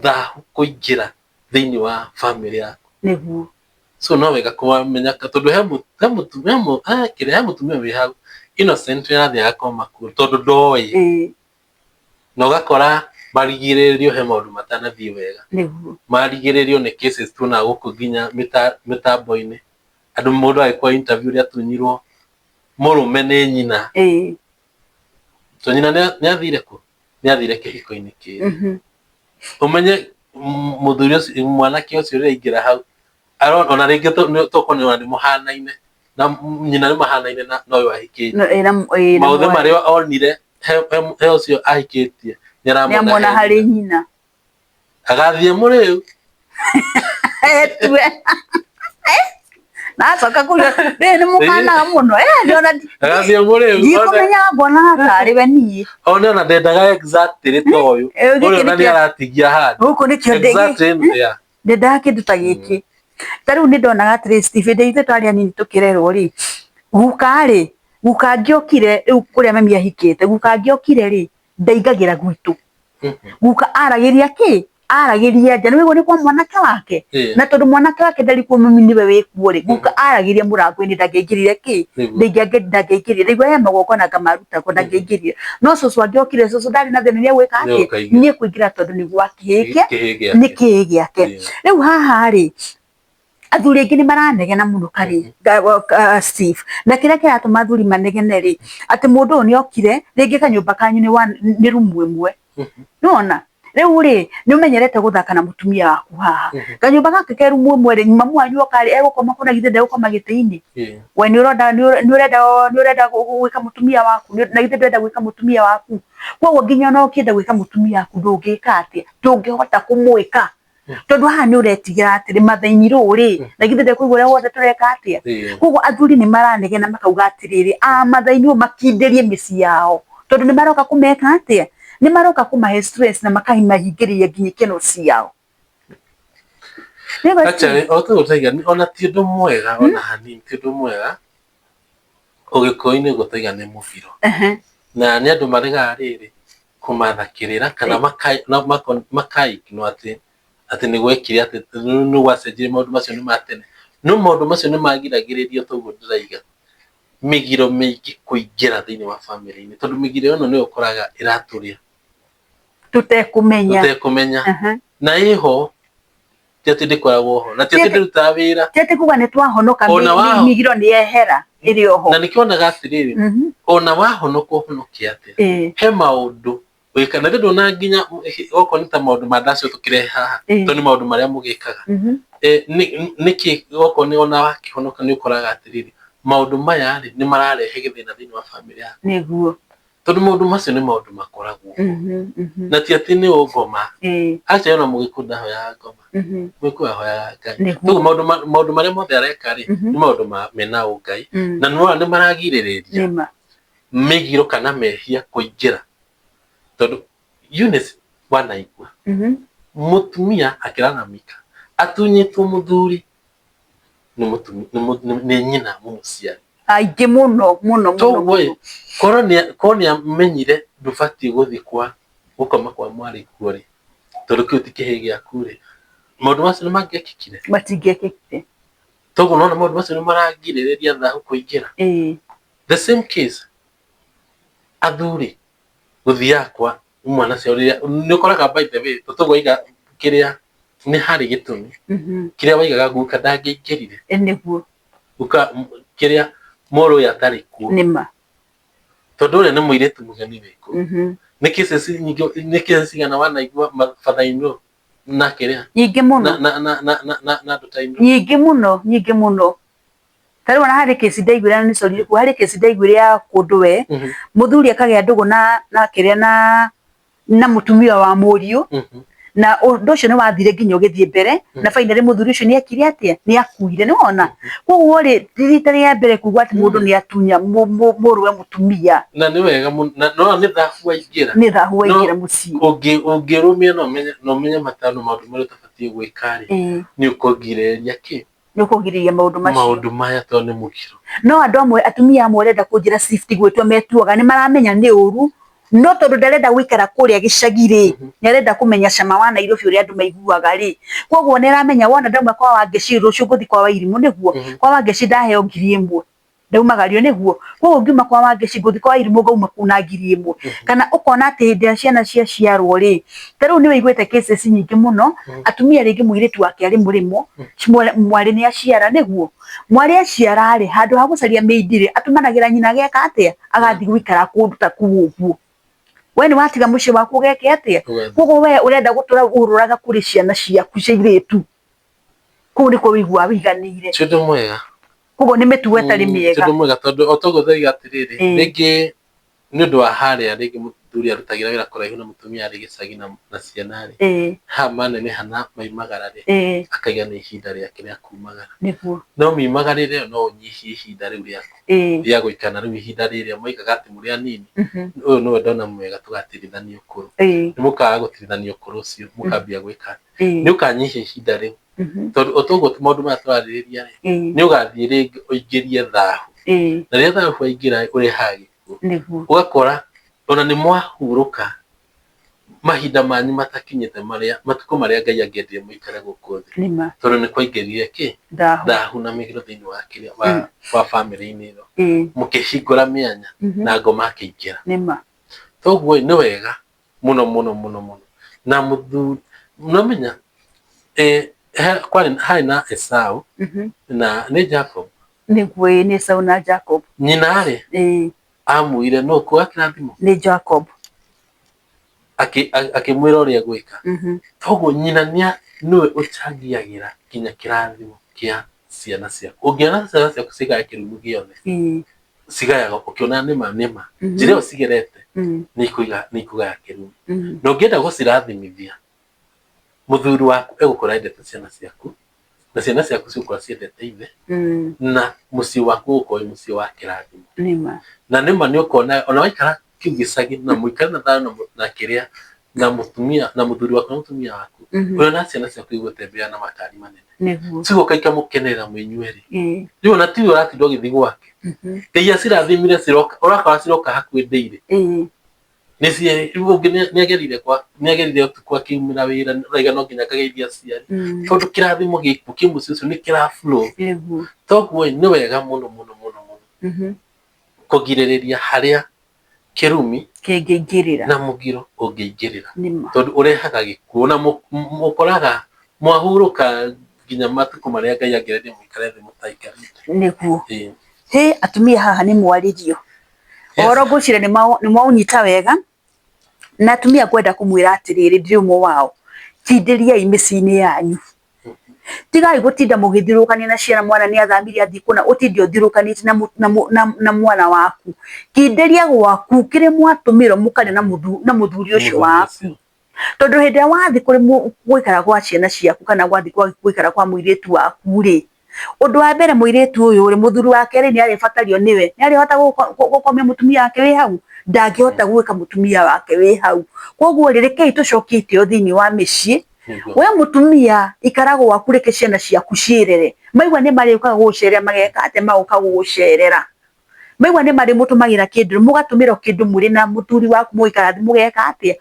Speaker 2: thahu kũingĩra thĩinĩ wa bamĩrĩ yaku. So no wega kũmenya, tondũ he mũ- he mũtu- he mũ- he kĩrĩa, he mũtumia wĩ hau innocent arathiĩ agakoma kuo tondũ ndoĩ, na ũgakora marigĩrĩrio he maũndũ matanathiĩ wega. Marigĩrĩrio nĩ cases tuonaga gũkũ nginya mĩtambo-inĩ, andũ, mũndũ agĩkwo interview ũrĩa atunyirwo mũrũme nĩ nyina. So nyina nĩ athire kũ? Nĩ athire kĩhiko-inĩ kĩrĩ. Ũmenye mũthuri ũcio, mwanake ũcio ũrĩa aingĩra hau arona ona rĩngĩ tokorwo nĩ ona nĩ mũhanaine na nyina, nĩ mahanaine na ũyũ ahikĩtie.
Speaker 1: No, ĩ, na
Speaker 2: maũthĩ
Speaker 1: mwarĩ.
Speaker 2: Marĩa onire he ũcio ahikĩtie nĩ
Speaker 1: nĩ
Speaker 2: aramona
Speaker 1: amona
Speaker 2: he
Speaker 1: harĩ
Speaker 2: nyina.
Speaker 1: Nyina.
Speaker 2: Agathiĩ mũrĩu.
Speaker 1: Etue nacoka kuria rĩ nĩ mũkanaga mũno, ndĩrona.
Speaker 2: Agathiĩ mũrĩu.
Speaker 1: Ndikũmenyaga, nguonaga tarĩ we niĩ.
Speaker 2: One ona ndendaga exactly ta ũyũ.
Speaker 1: Gĩkĩ
Speaker 2: ũrĩa ona nĩ aratigia handũ.
Speaker 1: Gũkũ nĩkĩo
Speaker 2: exactly, yeah.
Speaker 1: Ndendaga kĩndũ ta gĩkĩ. Ta rĩu nĩ ndonaga atĩrĩ, Steve, hĩndĩ ithuĩ twarĩ anini tũkĩrerwo rĩ, guka rĩ, guka angĩokire rĩu kũrĩa mami ahikĩte, guka angĩokire rĩ, ndaingagĩra gwitũ. Guka aragĩria kĩ? Aragĩria nja, nĩ nĩ kwa mwanake wake. Na tondũ mwanake wake ndarĩ kuo, mami nĩwe wĩkuo rĩ, guka aragĩria mũrango-inĩ, ndangĩaingĩrire kĩ? Ndangĩaingĩrire. Ndaigua he magongona anga marutagwo, ndangĩaingĩrire. No cũcũ angĩokire, cũcũ ndarĩ na thĩna, nĩ egwĩka atĩa?
Speaker 2: Nĩegũkaingĩra.
Speaker 1: Nĩ ekũingĩra tondũ nĩ gwa kĩhĩ
Speaker 2: kĩhĩ gĩake.
Speaker 1: Nĩ kĩhĩ gĩake. Rĩu haha rĩ, athuri aingĩ nĩ maranegena mũno karĩ Steve, na kĩrĩa kĩratũma athuri manegene rĩ, atĩ mũndũ ũyũ nĩ okire rĩngĩ kanyũmba kanyu nĩ rumu ĩmwe. Nĩwona rĩu rĩ, nĩ ũmenyerete gũthaka na mũtumia waku haha kanyũmba gaka ke rumu ĩmwe rĩ, mamu wanyu oka rĩ, egũkoma kũ? Na githĩ ndegũkoma gĩtĩ-inĩ? We nĩ ũrenda nĩ ũrenda gwĩka mũtumia waku, na githĩ ndũrenda gwĩka mũtumia waku? Koguo nginya ona ũkĩenda gwĩka mũtumia waku, ndũngĩka atĩa? Ndũngĩhota kũmwĩka, tondũ haha nĩ ũretigĩra atĩrĩ mathĩni rũũ rĩ, na githĩ ndekũigua ũrĩa wothe tũreka atĩa? Koguo athuri nĩ maranegena makauga atĩrĩrĩ, a mathĩni ũũ makindĩrie mĩciĩ yao, tondũ nĩ maroka kũmeka atĩa? Nĩ maroka kũmahe stress na makamahingĩrĩria nginya ikeno ciao. Nĩguo, Steve?
Speaker 2: Actually, o ta ũguo tũiga, ona ti ũndũ mwega ona hanini, ti ũndũ mwega ũgĩkũyũ-inĩ ũguo tũiga nĩ mũbiro. Na nĩ andũ maregaga rĩrĩ kũmatha kĩrĩra kana makaignore atĩ nĩ gwekire, atĩ nĩ gwacenjirie, maũndũ macio nĩ ma tene. No maũndũ macio nĩ magiragĩrĩria, toguo ndĩraiga, mĩgiro mĩingĩ kũingĩra thĩinĩ wa bamĩrĩ-inĩ, tondũ mĩgiro ĩno nĩyo ũkoraga ĩratũrĩa
Speaker 1: tũtekũmenya.
Speaker 2: Tũtekũmenya. Na ĩho, ti atĩ ndĩkoragwo ho, na ti atĩ ndĩrutaga wĩra.
Speaker 1: Ti atĩ kuga nĩ twahonoka,
Speaker 2: Ona
Speaker 1: mĩgiro nĩ yehera, ĩrĩ oho.
Speaker 2: Na nĩkĩo wonaga atĩrĩrĩ, ona wahonoka ũhonoke atĩa, he maũndũ wĩka na ndona nginya okorwo nĩ ta maũndũ ma ndacio tũkĩrehe haha, tondũ nĩ maũndũ marĩa mũgĩkaga. Nĩkĩ okorwo nĩ ona wakĩhonoka, nĩ ũkoraga atĩrĩrĩ, maũndũ maya rĩ, nĩ mararehe gĩthĩna thĩinĩ wa bamĩrĩ yaku? Tondũ maũndũ macio nĩ maũndũ makoragwo ho. Na ti atĩ nĩ ũngoma. Actually, ona mũgĩkũyũ ndahoyaga ngoma. Mũgĩkũyũ ahoyaga Ngai. Koguo maũndũ marĩa mothe areka rĩ, nĩ maũndũ mena ũngai, na nĩwona nĩ maragirĩrĩria mĩgiro kana mehia kũingĩra, tondũ Eunice, wanaigua mũtumia akĩlalamika atunyĩtwo mũthuri nĩ nyina mũmũciari?
Speaker 1: Aingĩ mũno mũno mũno.
Speaker 2: Toguo ĩ
Speaker 1: Mũno.
Speaker 2: Korwo nĩ amenyire ndũbatiĩ gũthiĩ kwa gũkoma kwa mwarĩ kuo rĩ, tondũ kĩu ti kĩhĩ gĩaku rĩ, maũndũ macio nĩ mangĩekĩkire?
Speaker 1: Matingĩekĩkire.
Speaker 2: Toguo nona maũndũ macio nĩ maragirĩrĩria thahu kũingĩra. The same case, athuri gũthiaga kwa mwana cio rĩrĩa nĩ ũkoraga, by the way, tũtũguo waiga kĩrĩa nĩ harĩ gĩtũmi kĩrĩa waigaga guka ndangĩaingĩrire. Guka kĩrĩa mũrũ ũyũ atarĩ kuo. Tondũ ũrĩa nĩ mũirĩtu mũgeni wĩ kũu. Nĩ cases nyingĩ, nĩ cases cigana wanaigua father in law Na kĩrĩa?
Speaker 1: Nyingĩ mũno.
Speaker 2: Na na na na na na andũ ta inyuĩ.
Speaker 1: Nyingĩ mũno, nyingĩ mũno. Ta rĩu ona harĩ kĩci ndaiguire na nĩ sorry harĩ kĩci ndaiguire ya kũndũ we, mũthuri akagĩa ndũgũ na na kĩrĩa na na mũtumia wa mũriũ na ũndũ ũcio nĩ wathire nginya ũgĩthiĩ mbere na finally mũthuri ũcio nĩ ekire atĩa nĩ akuire nĩ wona koguo rĩ ti rita rĩa mbere kuga atĩ mũndũ nĩ atunya mũrũwe mũtumia
Speaker 2: na nĩ wega mũno na no nĩ thahu waingĩra
Speaker 1: nĩ thahu waingĩra mũciĩ
Speaker 2: ũngĩrũmia na ũmenye matano maũndũ marĩa ũtabatiĩ gwĩka rĩ nĩ ũkũgirĩrĩria kĩ
Speaker 1: nĩ ũkũgirĩrĩria maũndũ macio
Speaker 2: maũndũ maya tondũ nĩ mũgiro
Speaker 1: no andũ amwe atumia amwe ũrenda kũnjĩra shift gwĩtua metuaga nĩ maramenya nĩ ũru no tondũ ndarenda gũikara kũrĩa gĩcagi rĩ nĩ arenda kũmenya cama wa Nairobi ũrĩa andũ maiguaga rĩ koguo nĩ aramenya wona ndauma kwa Wangeci rũciũ ngũthiĩ kwa Wairimũ nĩguo kwa Wangeci ndaheo 1000 ndaumagario nĩguo koguo ngiuma kwa Wangeci ngũthiĩ kwa Wairimũ ngauma kũu na 1000 kana ũkona atĩ hĩndĩ ĩrĩa ciana ciaciarwo rĩ ta rĩu nĩ wĩiguĩte cases nyingĩ mũno atumia rĩngĩ mũirĩtu wake arĩ mũrĩmo mwarĩ nĩ aciara nĩguo mwarĩ aciara rĩ handũ ha gũcaria maid rĩ atũmanagĩra nyina ageka atĩa agathiĩ gũikara kũndũ ta kũu ũguo we nĩ watiga mũciĩ waku ũgeke atĩa koguo we ũrenda gũtũra ũrũraga kũrĩ ciana ciaku cia airĩtu kũu nĩkuo wĩiguaga wĩiganĩire
Speaker 2: ti ũndũ mwega
Speaker 1: koguo nĩ mĩtugo ĩtarĩ mĩega
Speaker 2: ti ũndũ mwega tondũ o toguo ndauga atĩrĩrĩ rĩngĩ nĩ ũndũ wa harĩa rĩngĩ mũthuri arutagĩra wĩra kũraihu na mũtumia arĩ gĩcagi na ciana rĩ haha maneneha na maimagara rĩ akaiga nĩ ihinda rĩake rĩa kumagara
Speaker 1: nĩguo
Speaker 2: no miumagarĩre ĩyo no ũnyihie ihinda rĩu rĩaku rĩa gũikara na rĩu ihinda rĩrĩa moigaga atĩ mũrĩ anini ũyũ nĩwe ndona mwega tũgatirithania ũkũrũ nĩ mũkaga gũtirithania ũkũrũ ũcio mũkambia gwĩka nĩ ũkanyihia ihinda rĩu tondũ o toguo maũndũ maya tũrarĩrĩria rĩ nĩ ũgathiĩ rĩngĩ ũingĩrie thahu na rĩrĩa thahu waingĩra ũrehaga gĩkuũ ũgakora ona nĩ mwahurũka mahinda manyu matakinyĩte marĩa matukũ marĩa Ngai angĩendire mũikare gũkũ thĩ tondũ nĩ kwaingĩrire kĩ thahu na mĩgiro thĩinĩ wa kĩrĩa wa bamĩrĩ-inĩ ĩno mũkĩhingũra mĩanya na ngoma akĩingĩra toguo nĩ wega mũno mũno mũno mũno na mũthuri nomenya harĩ na Esau na nĩ Jacob
Speaker 1: nĩguo nĩ Esau na Jacob
Speaker 2: nyina rĩ amwĩrire nũ kuoya kĩrathimo
Speaker 1: nĩ Jacob
Speaker 2: akĩmwĩra ũrĩa egwĩka toguo nyina nĩwe ũchangiagĩra nginya kĩrathimo kĩa ciana ciaku ũngĩona ciana ciaku cigaya kĩrumi gĩothe cigayaga ũkĩona nĩma nĩma njĩra ĩyo cigerete nĩ ikũgaya kĩrumi na ũngĩenda gũcirathimithia mũthuri waku egũkorwo endete ciana ciaku na ciana ciaku cigũkorwo ciendete ithe na mũciĩ waku ũgũkorwo wĩ mũciĩ wa kĩrathimo na nĩma nĩ ũkona ona waikara kĩu gĩcagi na mũikare na thayũ na kĩrĩa na mũtumia na mũthuri waku na mũtumia waku ũrĩa ciana ciaku igũtembea na makari manene cigũka ikamũkenerera mwĩ inyuerĩ rĩu ona tiwe ũratinda ũgĩthiĩ gwake Ngai acirathimire ciroka ũrakora ciroka hakuhĩ ndĩirĩ nĩagerire ũtukũ akiumĩra wĩra raiga no nginya akageithia aciari tondũ kĩrathimo gĩkuo kĩ mũciĩ ũcio nĩ kĩra flow toguo nĩ wega mũno mũno mũno mũno kũgirĩrĩria harĩa kĩrumi
Speaker 1: kĩngĩingĩrĩra
Speaker 2: na mũgiro ũngĩingĩrĩra tondũ ũrehaga gĩkuũ na mũkoraga mwahurũka nginya matukũ marĩa Ngai angĩendia mũikare thĩ mũtaikarĩte
Speaker 1: nĩguo hĩ atumia haha nĩ mwarĩrio ũhoro ngwĩciria nĩ mwaũnyita wega na atumia ngwenda kũmwĩra atĩrĩrĩ ndirĩ ũmwe wao kindĩriai mĩciĩ-inĩ yanyu tigai gũtinda mũgĩthiũrũrũkania na ciana mwana nĩ athamire athiĩ kũna ũtinde ũthiũrũrũkanĩtie na mwana waku kindĩria gwaku kĩrĩa mwatũmĩrwo mũkarĩa na mũthuri ũcio waku tondũ hĩndĩ ĩrĩa wathiĩ kũrĩ gũikara gwa ciana ciaku kana wathiĩ gũikara kwa mũirĩtu waku rĩ ũndũ wa mbere mũirĩtu ũyũ rĩ mũthuri wake rĩ nĩ arĩbatario nĩwe nĩ arĩhota gũkomia mũtumia wake wĩ hau ndangĩhota gwĩka mũtumia wake wĩ hau koguo rĩ rekei tũcokie itĩo thĩinĩ wa mĩciĩ we mũtumia ikara gwaku reke ciana ciaku ciĩrere maigua nĩ marĩũkaga gũgũcerera mageka atĩa magoka gũgũcerera maigua nĩ marĩmũtũmagĩra kĩndũ mũgatũmĩrwo kĩndũ mũrĩ na mũthuri waku mũgaikara thĩ mũgeka atĩa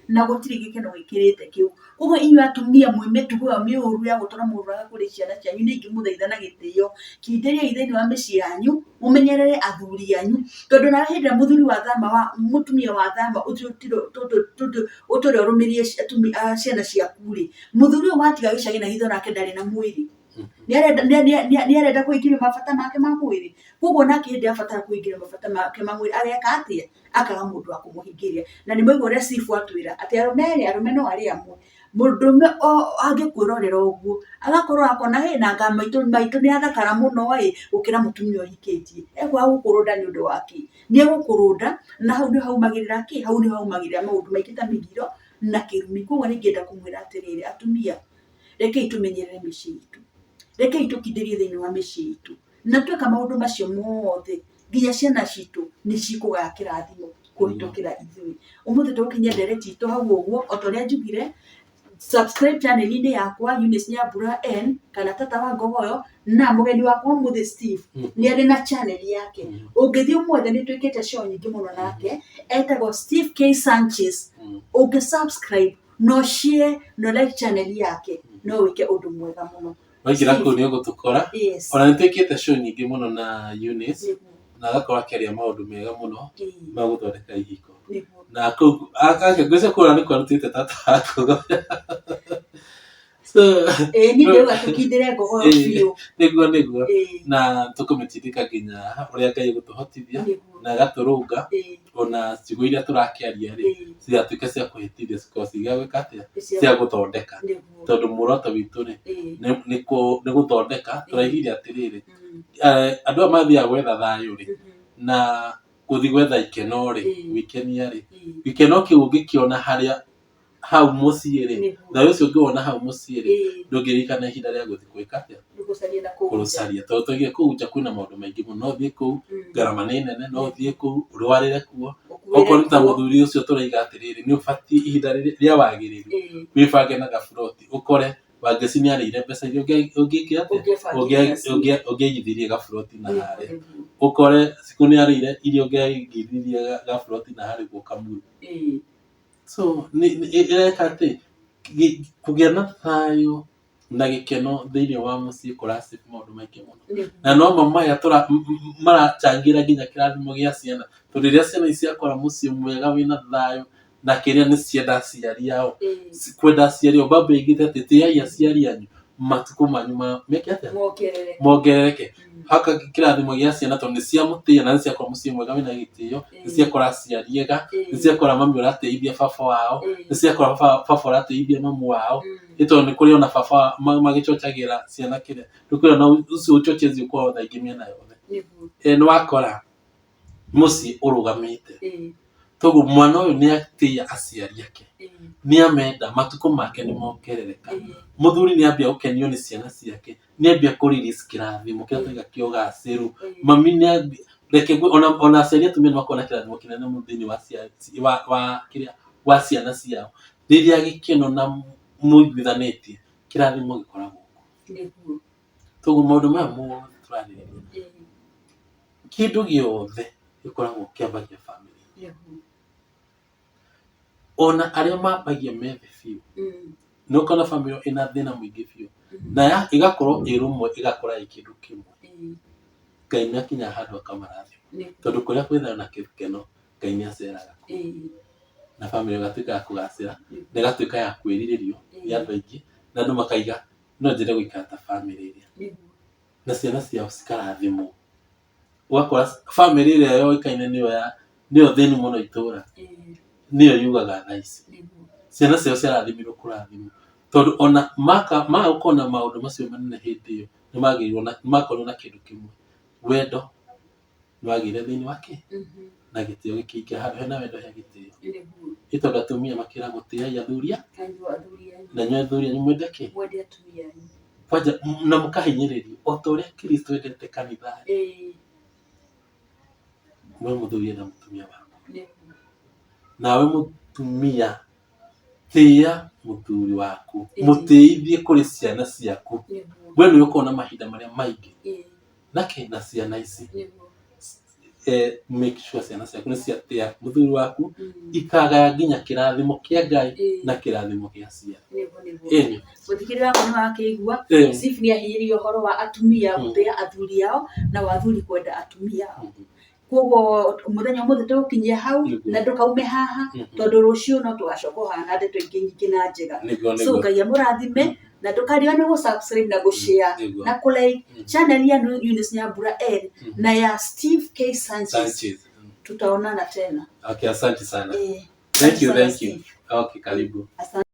Speaker 1: na gũtirĩ gĩkeno gĩkĩrĩte kĩu koguo inyuĩ atumia mwĩ mĩtugo ĩyo mĩũru ya gũtũra mũrũraga kũrĩ ciana cianyu nĩ ingĩmũthaitha na gĩtĩo kindĩriai thĩinĩ wa mĩciĩ yanyu mũmenyerere athuri anyu tondũ nawe hĩndĩ ĩrĩa mũthuri wathama wa mũtumia wathama ũtũre ũrũmĩrĩire ciana ciaku rĩ mũthuri ũyũ watiga gĩcagi na hitho nake ndarĩ na mwĩrĩ nĩ arenda kũhingĩrio mabata make ma mwĩrĩ koguo nake hĩndĩ ĩrĩa abatara kũhingĩrio mabata make ma mwĩrĩ ageka atĩa akaga mũndũ wa kũmũhingĩria na nĩ mwaigua ũrĩa cibu atwĩra atĩ arũme rĩ arũme no arĩ amwe Mũndũrũme angĩkwĩrorera ũguo agakorwo akona hĩ nanga maitũ nĩ athakara mũno ĩ gũkĩra mũtumia ũhikĩtie. Ekwaga gũkũrũnda nĩ ũndũ wa kĩ? Nĩ egũkũrũnda na hau nĩho haumagĩrĩra kĩ? Hau nĩho haumagĩrĩra maũndũ maingĩ ta mĩgiro na kĩrumi. Koguo nĩ ingĩenda kũmwĩra atĩrĩrĩ, atumia rekei tũmenyerere mĩciĩ itũ, rekei tũkindĩrie thĩinĩ wa mĩciĩ itũ, na tweka maũndũ macio mothe nginya ciana citũ nĩ cikũgaya kĩrathimo kũhĩtũkĩra ithuĩ. Ũmũthĩ tũgũkinyia ndereti itũ hau ũguo, o ta ũrĩa njugire, subscribe channel-inĩ yakwa Eunice Nyambura N kana Tata wa Ngogoyo, na mũgeni wakwa ũmũthĩ Steve nĩ arĩ na channel yake. Ũngĩthiĩ ũmwethe nĩ twĩkĩte show nyingĩ mũno nake, etagwo Steve K Sanchez. Ũngĩ subscribe na share na like channel yake no wĩke ũndũ mwega mũno.
Speaker 2: Waingĩra kũu nĩ ũgũtũkora. Ona nĩ twĩkĩte show nyingĩ mũno na Eunice na agakorwo akĩaria maũndũ mega mũno ma gũthondeka ihiko. Na kũu ngwĩciria kũu nĩkuo arutĩte tata waku. So
Speaker 1: Ĩĩ niĩ ndĩrauga tũkindĩre ngogoyo biũ.
Speaker 2: Nĩguo nĩguo. Na tũkũmĩtindĩka nginya ũrĩa Ngai egũtũhotithia na agatũrũnga ona ciugo iria tũrakĩaria rĩ cigatuĩka cia kũhĩtithia cikorwo ciĩ cia gwĩka atĩa, cia gũthondeka. Tondũ muoroto witũ rĩ nĩ gũthondeka. Tũraigire atĩrĩrĩ, andũ aya mathiaga gwetha thayũ rĩ na gũthiĩ gwetha ikeno rĩ, gwĩkenia rĩ, gĩkeno kĩu ũngĩkĩona harĩa hau mũciĩ rĩ, thayũ ũcio ũngĩwona hau mũciĩ rĩ, ndũngĩririkana ihinda rĩa gũthiĩ gwĩka atĩa, kũrũcaria. Tondũ twaigire kũu nja kwĩna maũndũ maingĩ mũno, no ũthiĩ kũu ngarama nĩ nene, no ũthiĩ kũu ũrwarĩre kuo. Okorwo nĩ ta mũthuri ũcio tũraiga atĩrĩrĩ, nĩ ũbatiĩ ihinda rĩrĩa wagĩrĩru wĩbange na gaburoti ũkore Wangeci nĩ arĩire mbeca iria ũngĩkĩ atĩa, ũngĩaigithirie gaburoti na harĩa, ũkore Cikũ nĩ arĩire iria ũngĩaigithirie gaburoti na harĩa ũguo Kamuru. So ĩreka atĩ kũgĩa na thayũ na gĩkeno thĩinĩ wa mũciĩ kũra save maũndũ maingĩ mũno. Na no mo maya marachangĩra nginya kĩrathimo gĩa ciana, tondũ rĩrĩa ciana ici ciakora mũciĩ mwega wĩna thayũ na kĩrĩa nĩ cienda aciari ao, kwenda aciari ao, Bible ĩigĩte atĩ tĩai aciari anyu matukũ manyu meke atĩa, mongerereke. Haka kĩrathimo gĩa ciana tondũ nĩ ciamũtĩa na nĩ ciakora mũciĩ mwega wĩna gĩtĩo, nĩ ciakora aciari ega, nĩ ciakora mami ũratĩithia baba wao, nĩ ciakora baba ũratĩithia mamu wao, nĩ tondũ nĩ kũrĩ ona baba magĩchochagĩra ciana kĩrĩa, nĩ kũrĩ ona ũcio uchochezi ũkoragwo thaa ingĩ mĩena yothe. Nĩ wakora mũciĩ ũrũgamĩte, toguo mwana ũyũ nĩ atĩĩa aciari ake, nĩ amenda, matukũ make nĩ mongerereka. Mũthuri nĩ ambia gũkenio nĩ ciana ciake, nĩ ambia kũ release kĩrathimo kĩrĩa tũiga kĩa ũgacĩru. Mami nĩ ambia, reke ona aciari atumia nĩ makoragwo na kĩrathimo kĩnene mũno thĩinĩ wa wa kĩrĩa wa ciana ciao. Rĩrĩa gĩkeno na mũiguithanĩtie, kĩrathimo gĩkoragwo kuo. Toguo maũndũ maya mothe tũrarĩrĩria, kĩndũ gĩothe gĩkoragwo kĩambagia bamĩrĩ. Ona arĩa mambagia methe biũ, nĩ ũkona bamĩrĩ ĩyo ĩna thĩna mũingĩ biũ, na ĩgakorwo ĩ rũmwe ĩgakora ĩ kĩndũ kĩmwe. Ngai nĩ akinyaga handũ akamarathima, tondũ kũrĩa kwĩ thayũ na gĩkeno, Ngai nĩ aceraga kuo. Na bamĩrĩ ĩgatuĩka ya kũgacĩra, na ĩgatuĩka ya kwĩrirĩrio nĩ andũ aingĩ, na andũ makaiga no njende gũikara ta bamĩrĩ ĩrĩa. Na ciana ciao cikarathimwo. Ũgakora bamĩrĩ ĩrĩa yoĩkaine nĩyo ya nĩyo thĩni mũno itũra, nĩyo yugaga thaa ici. Ciana ciao ciarathimirwo kũrathimwo. Tondũ ona maka maga gũkorwo na maũndũ macio manene hĩndĩ ĩyo, nĩ magĩirwo na makorirwo na kĩndũ kĩmwe, wendo nĩ wagĩire thĩinĩ wake na gĩtĩo gĩkĩingĩra handũ hena wendo he gĩtĩo. Nĩ tondũ atumia makĩragwo tĩai athuri na inyuĩ athuri anyu mwende kĩ? Kwanja na mũkahinyĩrĩrio o ta ũrĩa Kristo endete kanitha rĩ, we mũthuri enda mũtumia waku, nawe mũtumia tĩĩa mũthuri waku, mũtĩithie kũrĩ ciana ciaku. We nĩwe ũkoragwo na mahinda marĩa maingĩ nake na ciana ici. Make sure ciana ciaku nĩ ciatĩa mũthuri waku, ikagaya nginya kĩrathimo kĩa Ngai na kĩrathimo gĩa ciana. Ĩni.
Speaker 1: Mũthikĩrĩria wakwa nĩ wakĩigua Steve nĩ ahinyĩrĩirie ũhoro wa atumia gũtĩa athuri ao na wa athuri kwenda atumia ao. Koguo mũthenya ũmũthĩ tũgũkinyia hau na ndũkaume haha tondũ rũciũ no tũgacoka o haha na ndeto ingĩ nyingĩ na njega. So Ngai amũrathime na ndũkariganĩrwo gũ subscribe na gũ share na kũ like channel ya Eunice Nyambura N na ya Steve K Sanchez. Tutaonana tena.
Speaker 2: Okay, asante sana. Thank you, thank you. Okay, karibu.
Speaker 1: Asante.